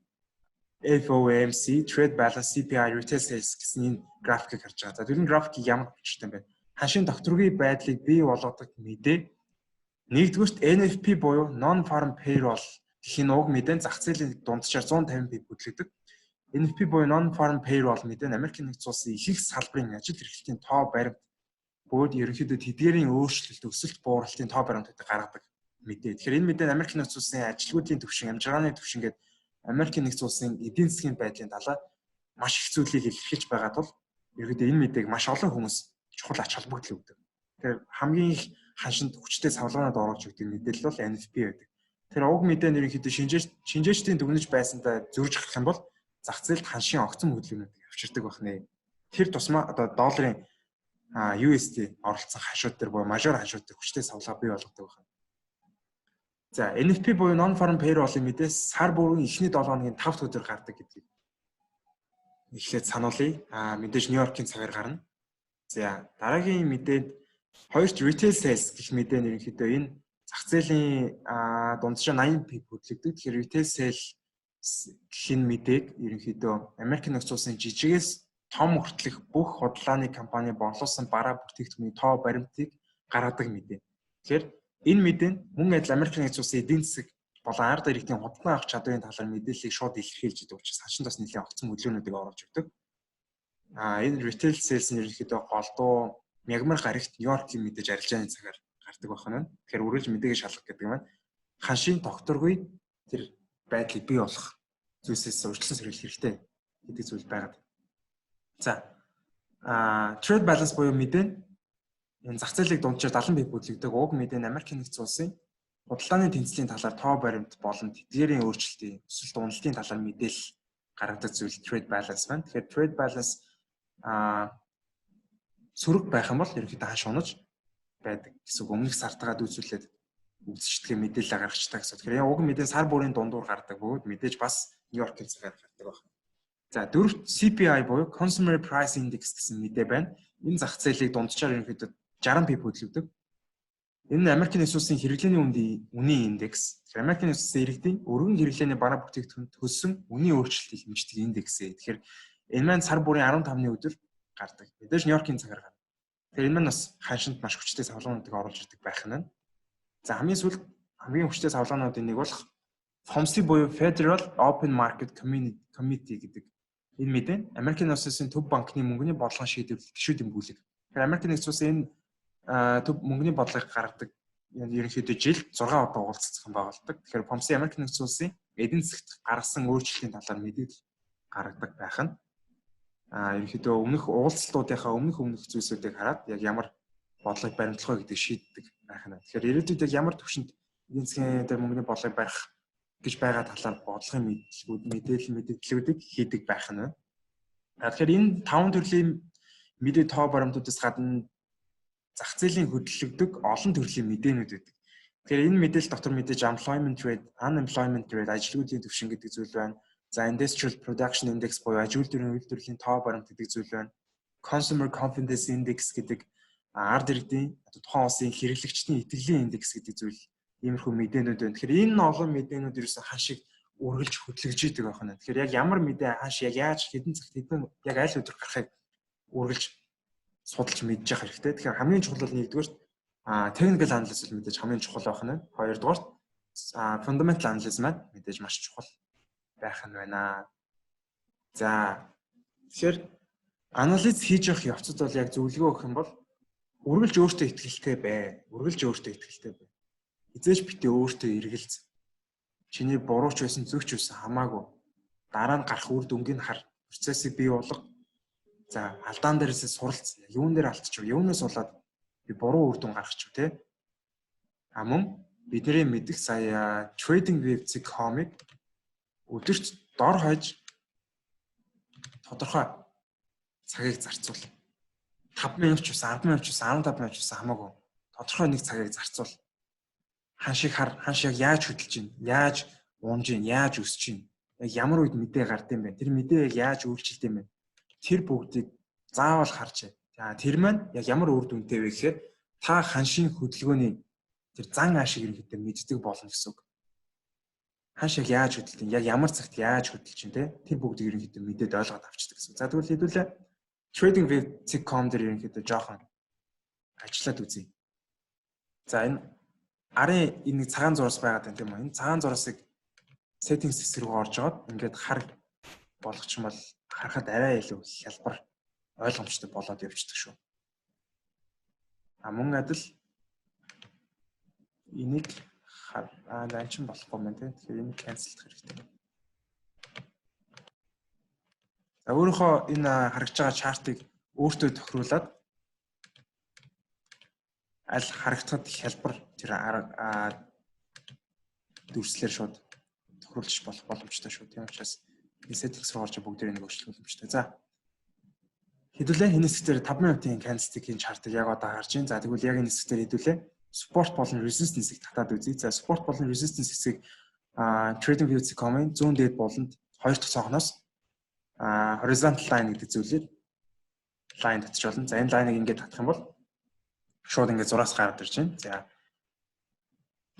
FOMC, trade balance, CPI, retail sales гэсэн энэ графикийг харж байгаа. За, тэр графикийг ямар учиртай юм бэ? Ханшийн тогтворгүй байдлыг бий болгодог мэдээ нэгдүгüрт NFP буюу non farm payroll гэх энэ уг мэдээ зах зээлийн дунджаар 150 pip хөдлөгдөг. NFP буюу non farm payroll мэдээ нь Америкийн нэгдсэн улсын ихэнх салбарын ажил эрхлэлтийн тоо баримт бөгөөд ерөнхийдөө тэдгээрийн өөрчлөлт, өсөлт, бууралтын тоо баримтуудыг гаргадаг мэдээ. Тэгэхээр энэ мэдээ нь Америкийн нэгдсэн улсын ажилгүйдлийн түвшин, амжиргааны түвшин гэдэг Америкийн нэгдсэн улсын эдийн засгийн байдлын талаар маш их зүйлийг илэрхийлж байгаа тул ерөнхийдөө энэ мэдээг маш олон хүмүүс чухал ач холбогдол өгдөг. Тэгэхээр хамгийн их ханшинд хүчтэй савлгаанууд оруулж өгдөг мэдээлэл бол NFP байдаг. Тэр уг мэдээ нь ерөнхийдөө шинжээчдийн дүгнэж байсандаа зөрж гарах юм бол зах зээлд ханшийн огцом хөдөлгөөнүүдийг авчирдаг байх нэ. Тэр тусмаа одоо долларын USD оролцсон ханшууд дээр буюу major ханшууд дээр хүчтэй савлгаа бий болгодог байна. За, NFP буюу non farm payroll-ын мэдээ сар бүрийн эхний 7 хоногийн 5 дахь өдөр гардаг гэдгийг эхлээд сануулъя. Мэдээж Нью-Йоркийн цагаар гарна. За, дараагийн мэдээд хоёрт retail sales гэх мэдээ нь ерөнхийдөө энэ зах зээлийн дунджаа 80 pip хөдлөгдөг. Тэгэхээр retail sales гэх энэ мэдээг ерөнхийдөө Америк нэгдсэн улсын жижигээс том хүртэлх бүх худалдааны компани борлуулсан бараа бүтээгдэхүүний тоо баримтыг гаргадаг мэдээ. Тэгэхээр энэ мэдээ нь мөн адил Америк нэгдсэн улсын эдийн засаг болон ард иргэдийн худалдан авах чадварын талаар мэдээллийг шууд илэрхийлж идэг учраас ханшинд бас нэлээд огцом хөдөлгөөнүүдийг оруулж өгдөг. Энэ retail sales нь ерөнхийдөө голдуу мягмар гарагт Нью-Йоркийн мэдээж арилжааны цагаар гардаг байх нь. Тэгэхээр үргэлж мэдээгээ шалгах гэдэг маань ханшийн тогтворгүй тэр байдлыг бий болгох зүйлсээс урьдчилан сэргийлэх хэрэгтэй гэдэг зүйл байгаад. За, trade balance буюу мэдээ энэ зах зээлийг дунджаар 70 pip хөдлөгдөг. Уг мэдээ нь Америкийн нэгдсэн улсын худалдааны тэнцлийн талаар тоо баримт болон тэдгээрийн өөрчлөлтийн өсөлт, уналтын талаар мэдээлэл гаргадаг зүйл trade balance байна. Тэгэхээр trade balance сөрөг байх юм бол ерөнхийдөө ханш унаж байдаг гэсэн үг. Өмнөх сартайгаа дүйцүүлээд үзчихдэг мэдээлэл гаргацдаг гэсэн. Тэгэхээр уг мэдээ сар бүрийн дундуур гардаг бөгөөд мэдээж бас Нью-Йоркийн цагаар гардаг байна. За, дөрөвт CPI буюу Consumer Price Index гэсэн мэдээ байна. Энэ зах зээлийг дунджаар ерөнхийдөө 60 pip хөдлөгдөг. Энэ нь Америкийн нэгдсэн улсын хэрэглээний үнийн индекс. Тэгэхээр Америкийн нэгдсэн улсын иргэдийн өргөн хэрэглээний бараа бүтээгдэхүүн төлсөн үнийн өөрчлөлтийг хэмждэг индекс ээ. Тэгэхээр энэ маань сар бүрийн 15-ны өдөр гардаг. Мэдээж Нью-Йоркийн цагаар гарна. Тэгэхээр энэ маань бас ханшинд маш хүчтэй савлгаануудыг оруулж ирдэг байх нь. За, хамгийн сүүлд хамгийн хүчтэй савлгаануудын нэг болох FOMC буюу Federal Open Market Committee гэдэг энэ мэдээ Америкийн нэгдсэн улсын төв банкны мөнгөний бодлогын шийдвэрлэл гишүүдийн бүлэг. Тэгэхээр Америкийн нэгдсэн улсын энэ төв мөнгөний бодлогыг гаргадаг ерөнхийдөө жилд 6 удаа уулзах зохион байгуулдаг. Тэгэхээр FOMC Америкийн нэгдсэн улсын эдийн засагт гаргасан өөрчлөлтийн талаар мэдээлэл гаргадаг байх нь. Ерөнхийдөө өмнөх уулзалтуудынхаа өмнөх зүйлсүүдийг хараад яг ямар бодлогыг баримтлах вэ гэдгийг шийддэг байх нь. Тэгэхээр ирээдүйд яг ямар түвшинд эдийн засгийн дээр мөнгөний бодлогыг барих гэж байгаа талаар бодлогын мэдээллүүдийг хийдэг байх нь байна. Тэгэхээр энэ таван төрлийн мэдээ тоо баримтуудаас гадна зах зээлийн хөдлөгдөг олон төрлийн мэдээнүүд байдаг. Тэгэхээр энэ мэдээлэл дотор мэдээж employment rate, unemployment rate, ажилгүйдлийн түвшин гэдэг зүйл байна. За, industrial production index буюу аж үйлдвэрийн үйлдвэрлэлийн тоо баримт гэдэг зүйл байна. Consumer confidence index гэдэг ард иргэдийн, одоо тухайн улсын хэрэглэгчдийн итгэлийн индекс гэдэг зүйл, иймэрхүү мэдээнүүд байна. Тэгэхээр энэ олон мэдээнүүд ерөөсөн ханшийг үргэлж хөдлөж идэг байх нь. Тэгэхээр яг ямар мэдээ ханш яг яаж, хэдэн цагт, хэдэн яг аль өдөр гарахыг үргэлж судалж мэдж явах хэрэгтэй. Тэгэхээр хамгийн чухал бол нэгдүгээр technical analysis бол мэдээж хамгийн чухал байх нь. Хоёрдугаарт fundamental analysis маань мэдээж маш чухал байх нь байна. За, тэгэхээр анализ хийж явах явцад бол яг зөвлөгөө өгөх юм бол үргэлж өөртөө итгэлтэй бай. Үргэлж өөртөө итгэлтэй бай. Хэзээ ч битгий өөртөө эргэлз. Чиний буруу ч байсан, зөв ч байсан хамаагүй. Дараа нь гарах үр дүнгийг хар. Процессыг бий болго. За, алдаан дээрээсээ суралц. Юун дээр алдчих вэ? Юунаас болоод би буруу үр дүн гаргачих вэ, те? А мөн бидний мэдих сая tradingview.com-ыг өдөрт дор хаяж тодорхой цагийг зарцуул. 5 минут ч байсан, 10 минут ч байсан, 15 минут ч байсан хамаагүй. Тодорхой нэг цагийг зарцуул. Ханшийг хар, ханш яг яаж хөдөлж байна, яаж унж байна, яаж өсөж байна, яг ямар үед мэдээ гард юм бэ? Тэр мэдээ яг яаж өөрчилдөг юм бэ? Тэр бүгдийг заавал харж. За, тэр маань яг ямар үр дүнтэй вэ гэхээр та ханшийн хөдөлгөөний тэр зан аашиг ерөнхийдөө мэддэг болно гэсэн үг. Ханш яг яаж хөдөлдөг, яг ямар цагт яаж хөдөлж чинь те, тэр бүгдийг ерөнхийдөө мэдээд ойлгоод авчдаг гэсэн. За, тэгвэл хэдүүлээ tradingview.com дээр ерөнхийдөө жоохон ажиллаад үзье. За, энэ арын энэ нэг цагаан зураас байгаад байна, тийм үү? Энэ цагаан зураасыг settings хэсэг рүү орж аваад ингээд хар болгочих юм бол харахад арай илүү хялбар, ойлгомжтой болоод явчихдаг шүү. А мөн адил энийг хар аа чин болохгүй юм тийм. Тэгэхээр энийг cancel дах хэрэгтэй. За, өөрийнхөө энэ харагдж байгаа chart ыг өөртөө тохируулаад аль харагдахад хялбар тэр дүрслэлээр шууд тохируулж болох боломжтой шүү. Тийм учраас энэ settings руу орж бүгдээр нэг өөрчлөх боломжтой. За, хэдүүлээ энэ хэсгээр 5 минутын candlestick-ийн chart ыг яг одоо харж байна. За, тэгвэл яг энэ хэсгээр хэдүүлээ support болон resistance-ийг татаад үзье. За, support болон resistance хэсгийг TradingView.com-ын зүүн дээд буланд хоёр дахь цонхноос horizontal line гэдэг зүйлээр line татчих болно. За, энэ line-ыг ингээд татах юм бол шууд ингээд зураас гараад ирж байна.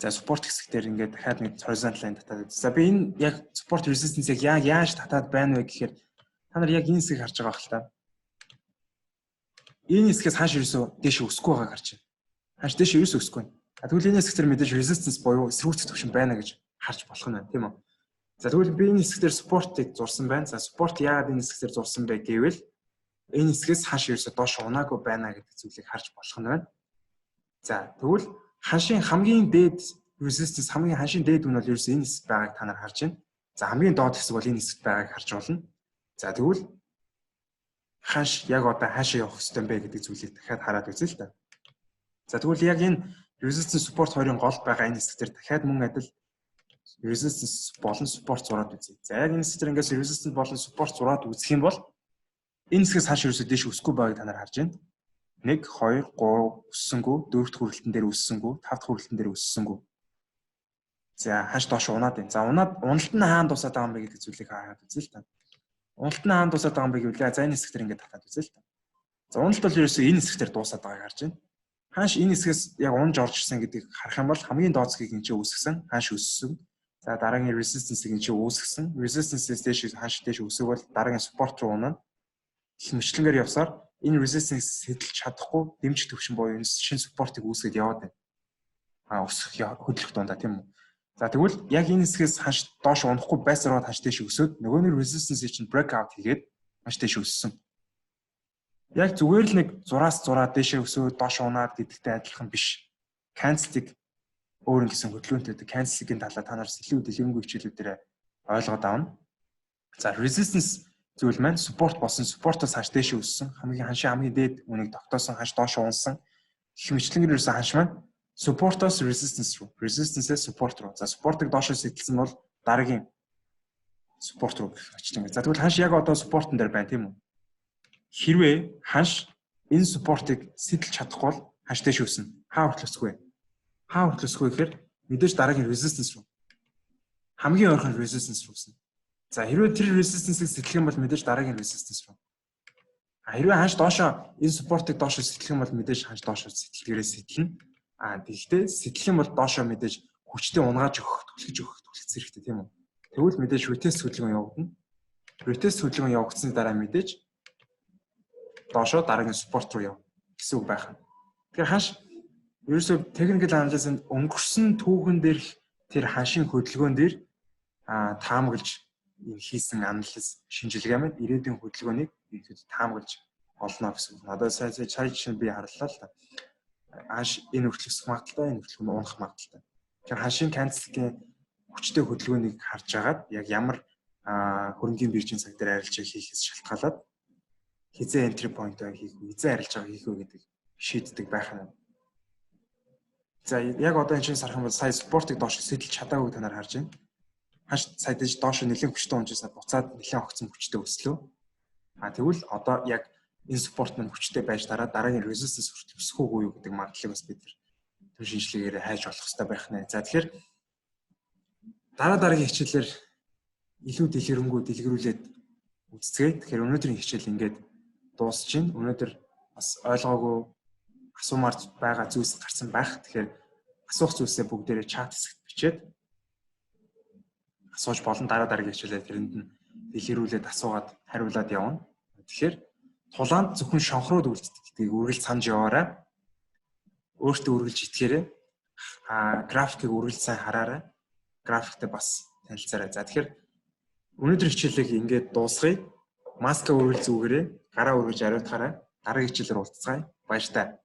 За, support хэсэг дээр ингээд дахиад нэг horizontal line татаад. За, би энэ яг support resistance-ыг яг яаж татаад байна вэ гэхээр та нар яг энэ хэсгийг харж байгаа хэл та. Энэ хэсгээс ханш ерөөсөө дээш өсөхгүй байгааг харж байна. Ханш дээш ерөөсөө өсөхгүй байна. Тэгвэл энэ хэсэг дээр мэдээж resistance буюу эсэргүүцэх түвшин байна гэж харж болох нь байна, тийм үү? За, тэгвэл би энэ хэсэг дээр support-ыг зурсан байна. За, support яагаад энэ хэсэг дээр зурсан бэ гэвэл энэ хэсгээс ханш ерөөсөө доош унаагүй байна гэдэг зүйлийг харж болох нь байна. За, тэгвэл ханшийн хамгийн дээд Resistance, хамгийн ханшийн дээд үн бол ерөөсөө энэ хэсэгт байгааг та нар харж байна. За, хамгийн доод хэсэг бол энэ хэсэгт байгааг харж болно. За, тэгвэл ханш яг одоо хаашаа явах ёстой юм бэ гэдэг зүйлийг дахиад хараад үзье л да. За, тэгвэл яг энэ resistance support хоёрын гол байгаа энэ хэсэг дээр дахиад мөн адил resistance болон support зураад үзье. За, яг энэ хэсэг дээр ингээс resistance болон support зураад үзэх юм бол энэ хэсгээс ханш ерөөсөө дээш өсөхгүй байгааг та нар харж байна. 1 2 3 өссөнгүү, дөрөв дэх хүрэлтэн дээр өссөнгүү, тав дахь хүрэлтэн дээр өссөнгүү. За, ханш доош унаад байна. За, унаад уналт нь хаана дуусаад байгаа юм бэ гэдэг зүйлийг хараад үзье л та. Уналт нь хаана дуусаад байгаа юм бэ гэвэл, за, энэ хэсэг дээр ингээд татаад үзье л та. За, уналт бол ерөөсөө энэ хэсэг дээр дуусаад байгааг харж байна. Ханш энэ хэсгээс яг унж орж ирсэн гэдгийг харах юм бол хамгийн доод хэсгийг энэ чинь үүсгэсэн, ханш өссөн. За, дараагийн resistance-ийг энэ чинь үүсгэсэн. Resistance-ээс дээш ханш дээш өсөг бол дараагийн support руу унана. Гэх мэтчилэнгээр явсаар энэ resistance сэтэлж чадахгүй дэмжих төвшин буюу энэ шинэ support-ыг үүсгээд яваад байна. А өсөх хөдлөх дундаа, тийм үү? За, тэгвэл яг энэ хэсгээс ханш доош унахгүй байсараад ханш дээш өсөөд нөгөө нэг resistance-ийг чинь break out хийгээд ханш дээш өссөн. Яг зүгээр л нэг зураас зураа дээшээ өсөөд доош унаад гэдэгтэй адилхан биш. Candlestick өөр ингэсэн хөдөлгөөнтэй. Candlestick-ийн талаар та нар илүү дэлгэрэнгүй хичээлүүдээр ойлгоод авна. За, resistance зүйл маань support болсон, support-оос ханш дээшээ өссөн. Хамгийн ханшийн хамгийн дээд үнийг тогтоосон, ханш доош унсан. Гэх мэтчилэнгээр ерөөсөн ханш маань support-оос resistance руу, resistance-ээс support руу. За, support-ыг доошоо сэтэлсэн бол дараагийн support руу гэх мэтчилэнгээр. За, тэгвэл ханш яг одоо support-н дээр байна, тийм үү? Хэрвээ ханш энэ support-ыг сэтэлж чадахгүй бол ханш дээш өснө. Хаа хүртэл өсөх вэ? Хаа хүртэл өсөх вэ гэхээр мэдээж дараагийн resistance руу. Хамгийн ойрхон resistance руу өснө. За, хэрвээ тэр resistance-ыг сэтлэх юм бол мэдээж дараагийн resistance руу. А хэрвээ ханш доошоо энэ support-ыг доошоо сэтлэх юм бол мэдээж ханш доошоо сэтэлгээрээ сэтлэнэ. А тэгэхдээ сэтлэх юм бол доошоо мэдээж хүчтэй унгааж өгөх, түлхэж өгөх, түлхэх хэрэгтэй, тийм үү? Тэгвэл мэдээж retest хөдөлгөөн явагдана. Retest хөдөлгөөн явагдсаны дараа мэдээж доошоо дараагийн support руу явна гэсэн үг байх нь. Тэгэхээр ханш ерөөсөө technical analysis-нд өнгөрсөн түүхэн дээрх тэр ханшийн хөдөлгөөн дээр таамаглаж энэ хийсэн анализ шинжилгээ маань ирээдүйн хөдөлгөөнийг ерөнхийдөө таамаглаж олно гэсэн үг. Одоо сая сая жишээ би харлаа л та. Ханш энэ хүртэл өсөх магадлалтай, энэ хүртэл унах магадлалтай. Тэгэхээр ханшийн candlestick-ийн хүчтэй хөдөлгөөнийг харж агаад яг ямар хөрөнгийн биржийн цаг дээр арилжаа хийхээс шалтгаалаад хэзээ entry point хийх үү, хэзээ арилжаа хийх үү гэдэг шийддэг байх нь. За, яг одоо энэ чинь сарах юм бол сая support-ыг доош сэтэлж чадаагүй та нар харж байна. Ханш сая дэж доош нэлээд хүчтэй унжсаа буцаад нэлээд огцон хүчтэй өслөө. А тэгвэл одоо яг энэ support маань хүчтэй байж дараа дараагийн resistance хүртэл өсөх үгүй юу гэдэг магадлалыг бас бид нар түн шинжилгээгээр хайж болох хэрэгтэй байх нэ. За, тэгэхээр дараа дараагийн хичээлээр илүү дэлгэрэнгүй дэлгэрүүлээд үзцгээе. Тэгэхээр өнөөдрийн хичээл ингээд дуусч байна. Өнөөдөр бас ойлгоогүй, асуумаар байгаа зүйлс гарсан байх. Тэгэхээр асуух зүйлсээ бүгдээрээ чат хэсэгт бичээд асууж болон дараа дараагийн хичээлээр тэрэнд нь дэлгэрүүлээд асуугаад хариулаад явна. Тэгэхээр тулаанд зөвхөн шонхрууд үлддэг гэдгийг үргэлж санаж яваарай. Өөртөө үргэлж итгээрэй. А графикийг үргэлж сайн хараарай. Графиктэй бас танилцаарай. За, тэгэхээр өнөөдөр хичээлийг ингээд дуусгая. Маска үргэлж зүүгээрэй. Гараа үргэлж ариутгаарай. Дараагийн хичээлээр уулзцгаая. Баяртай.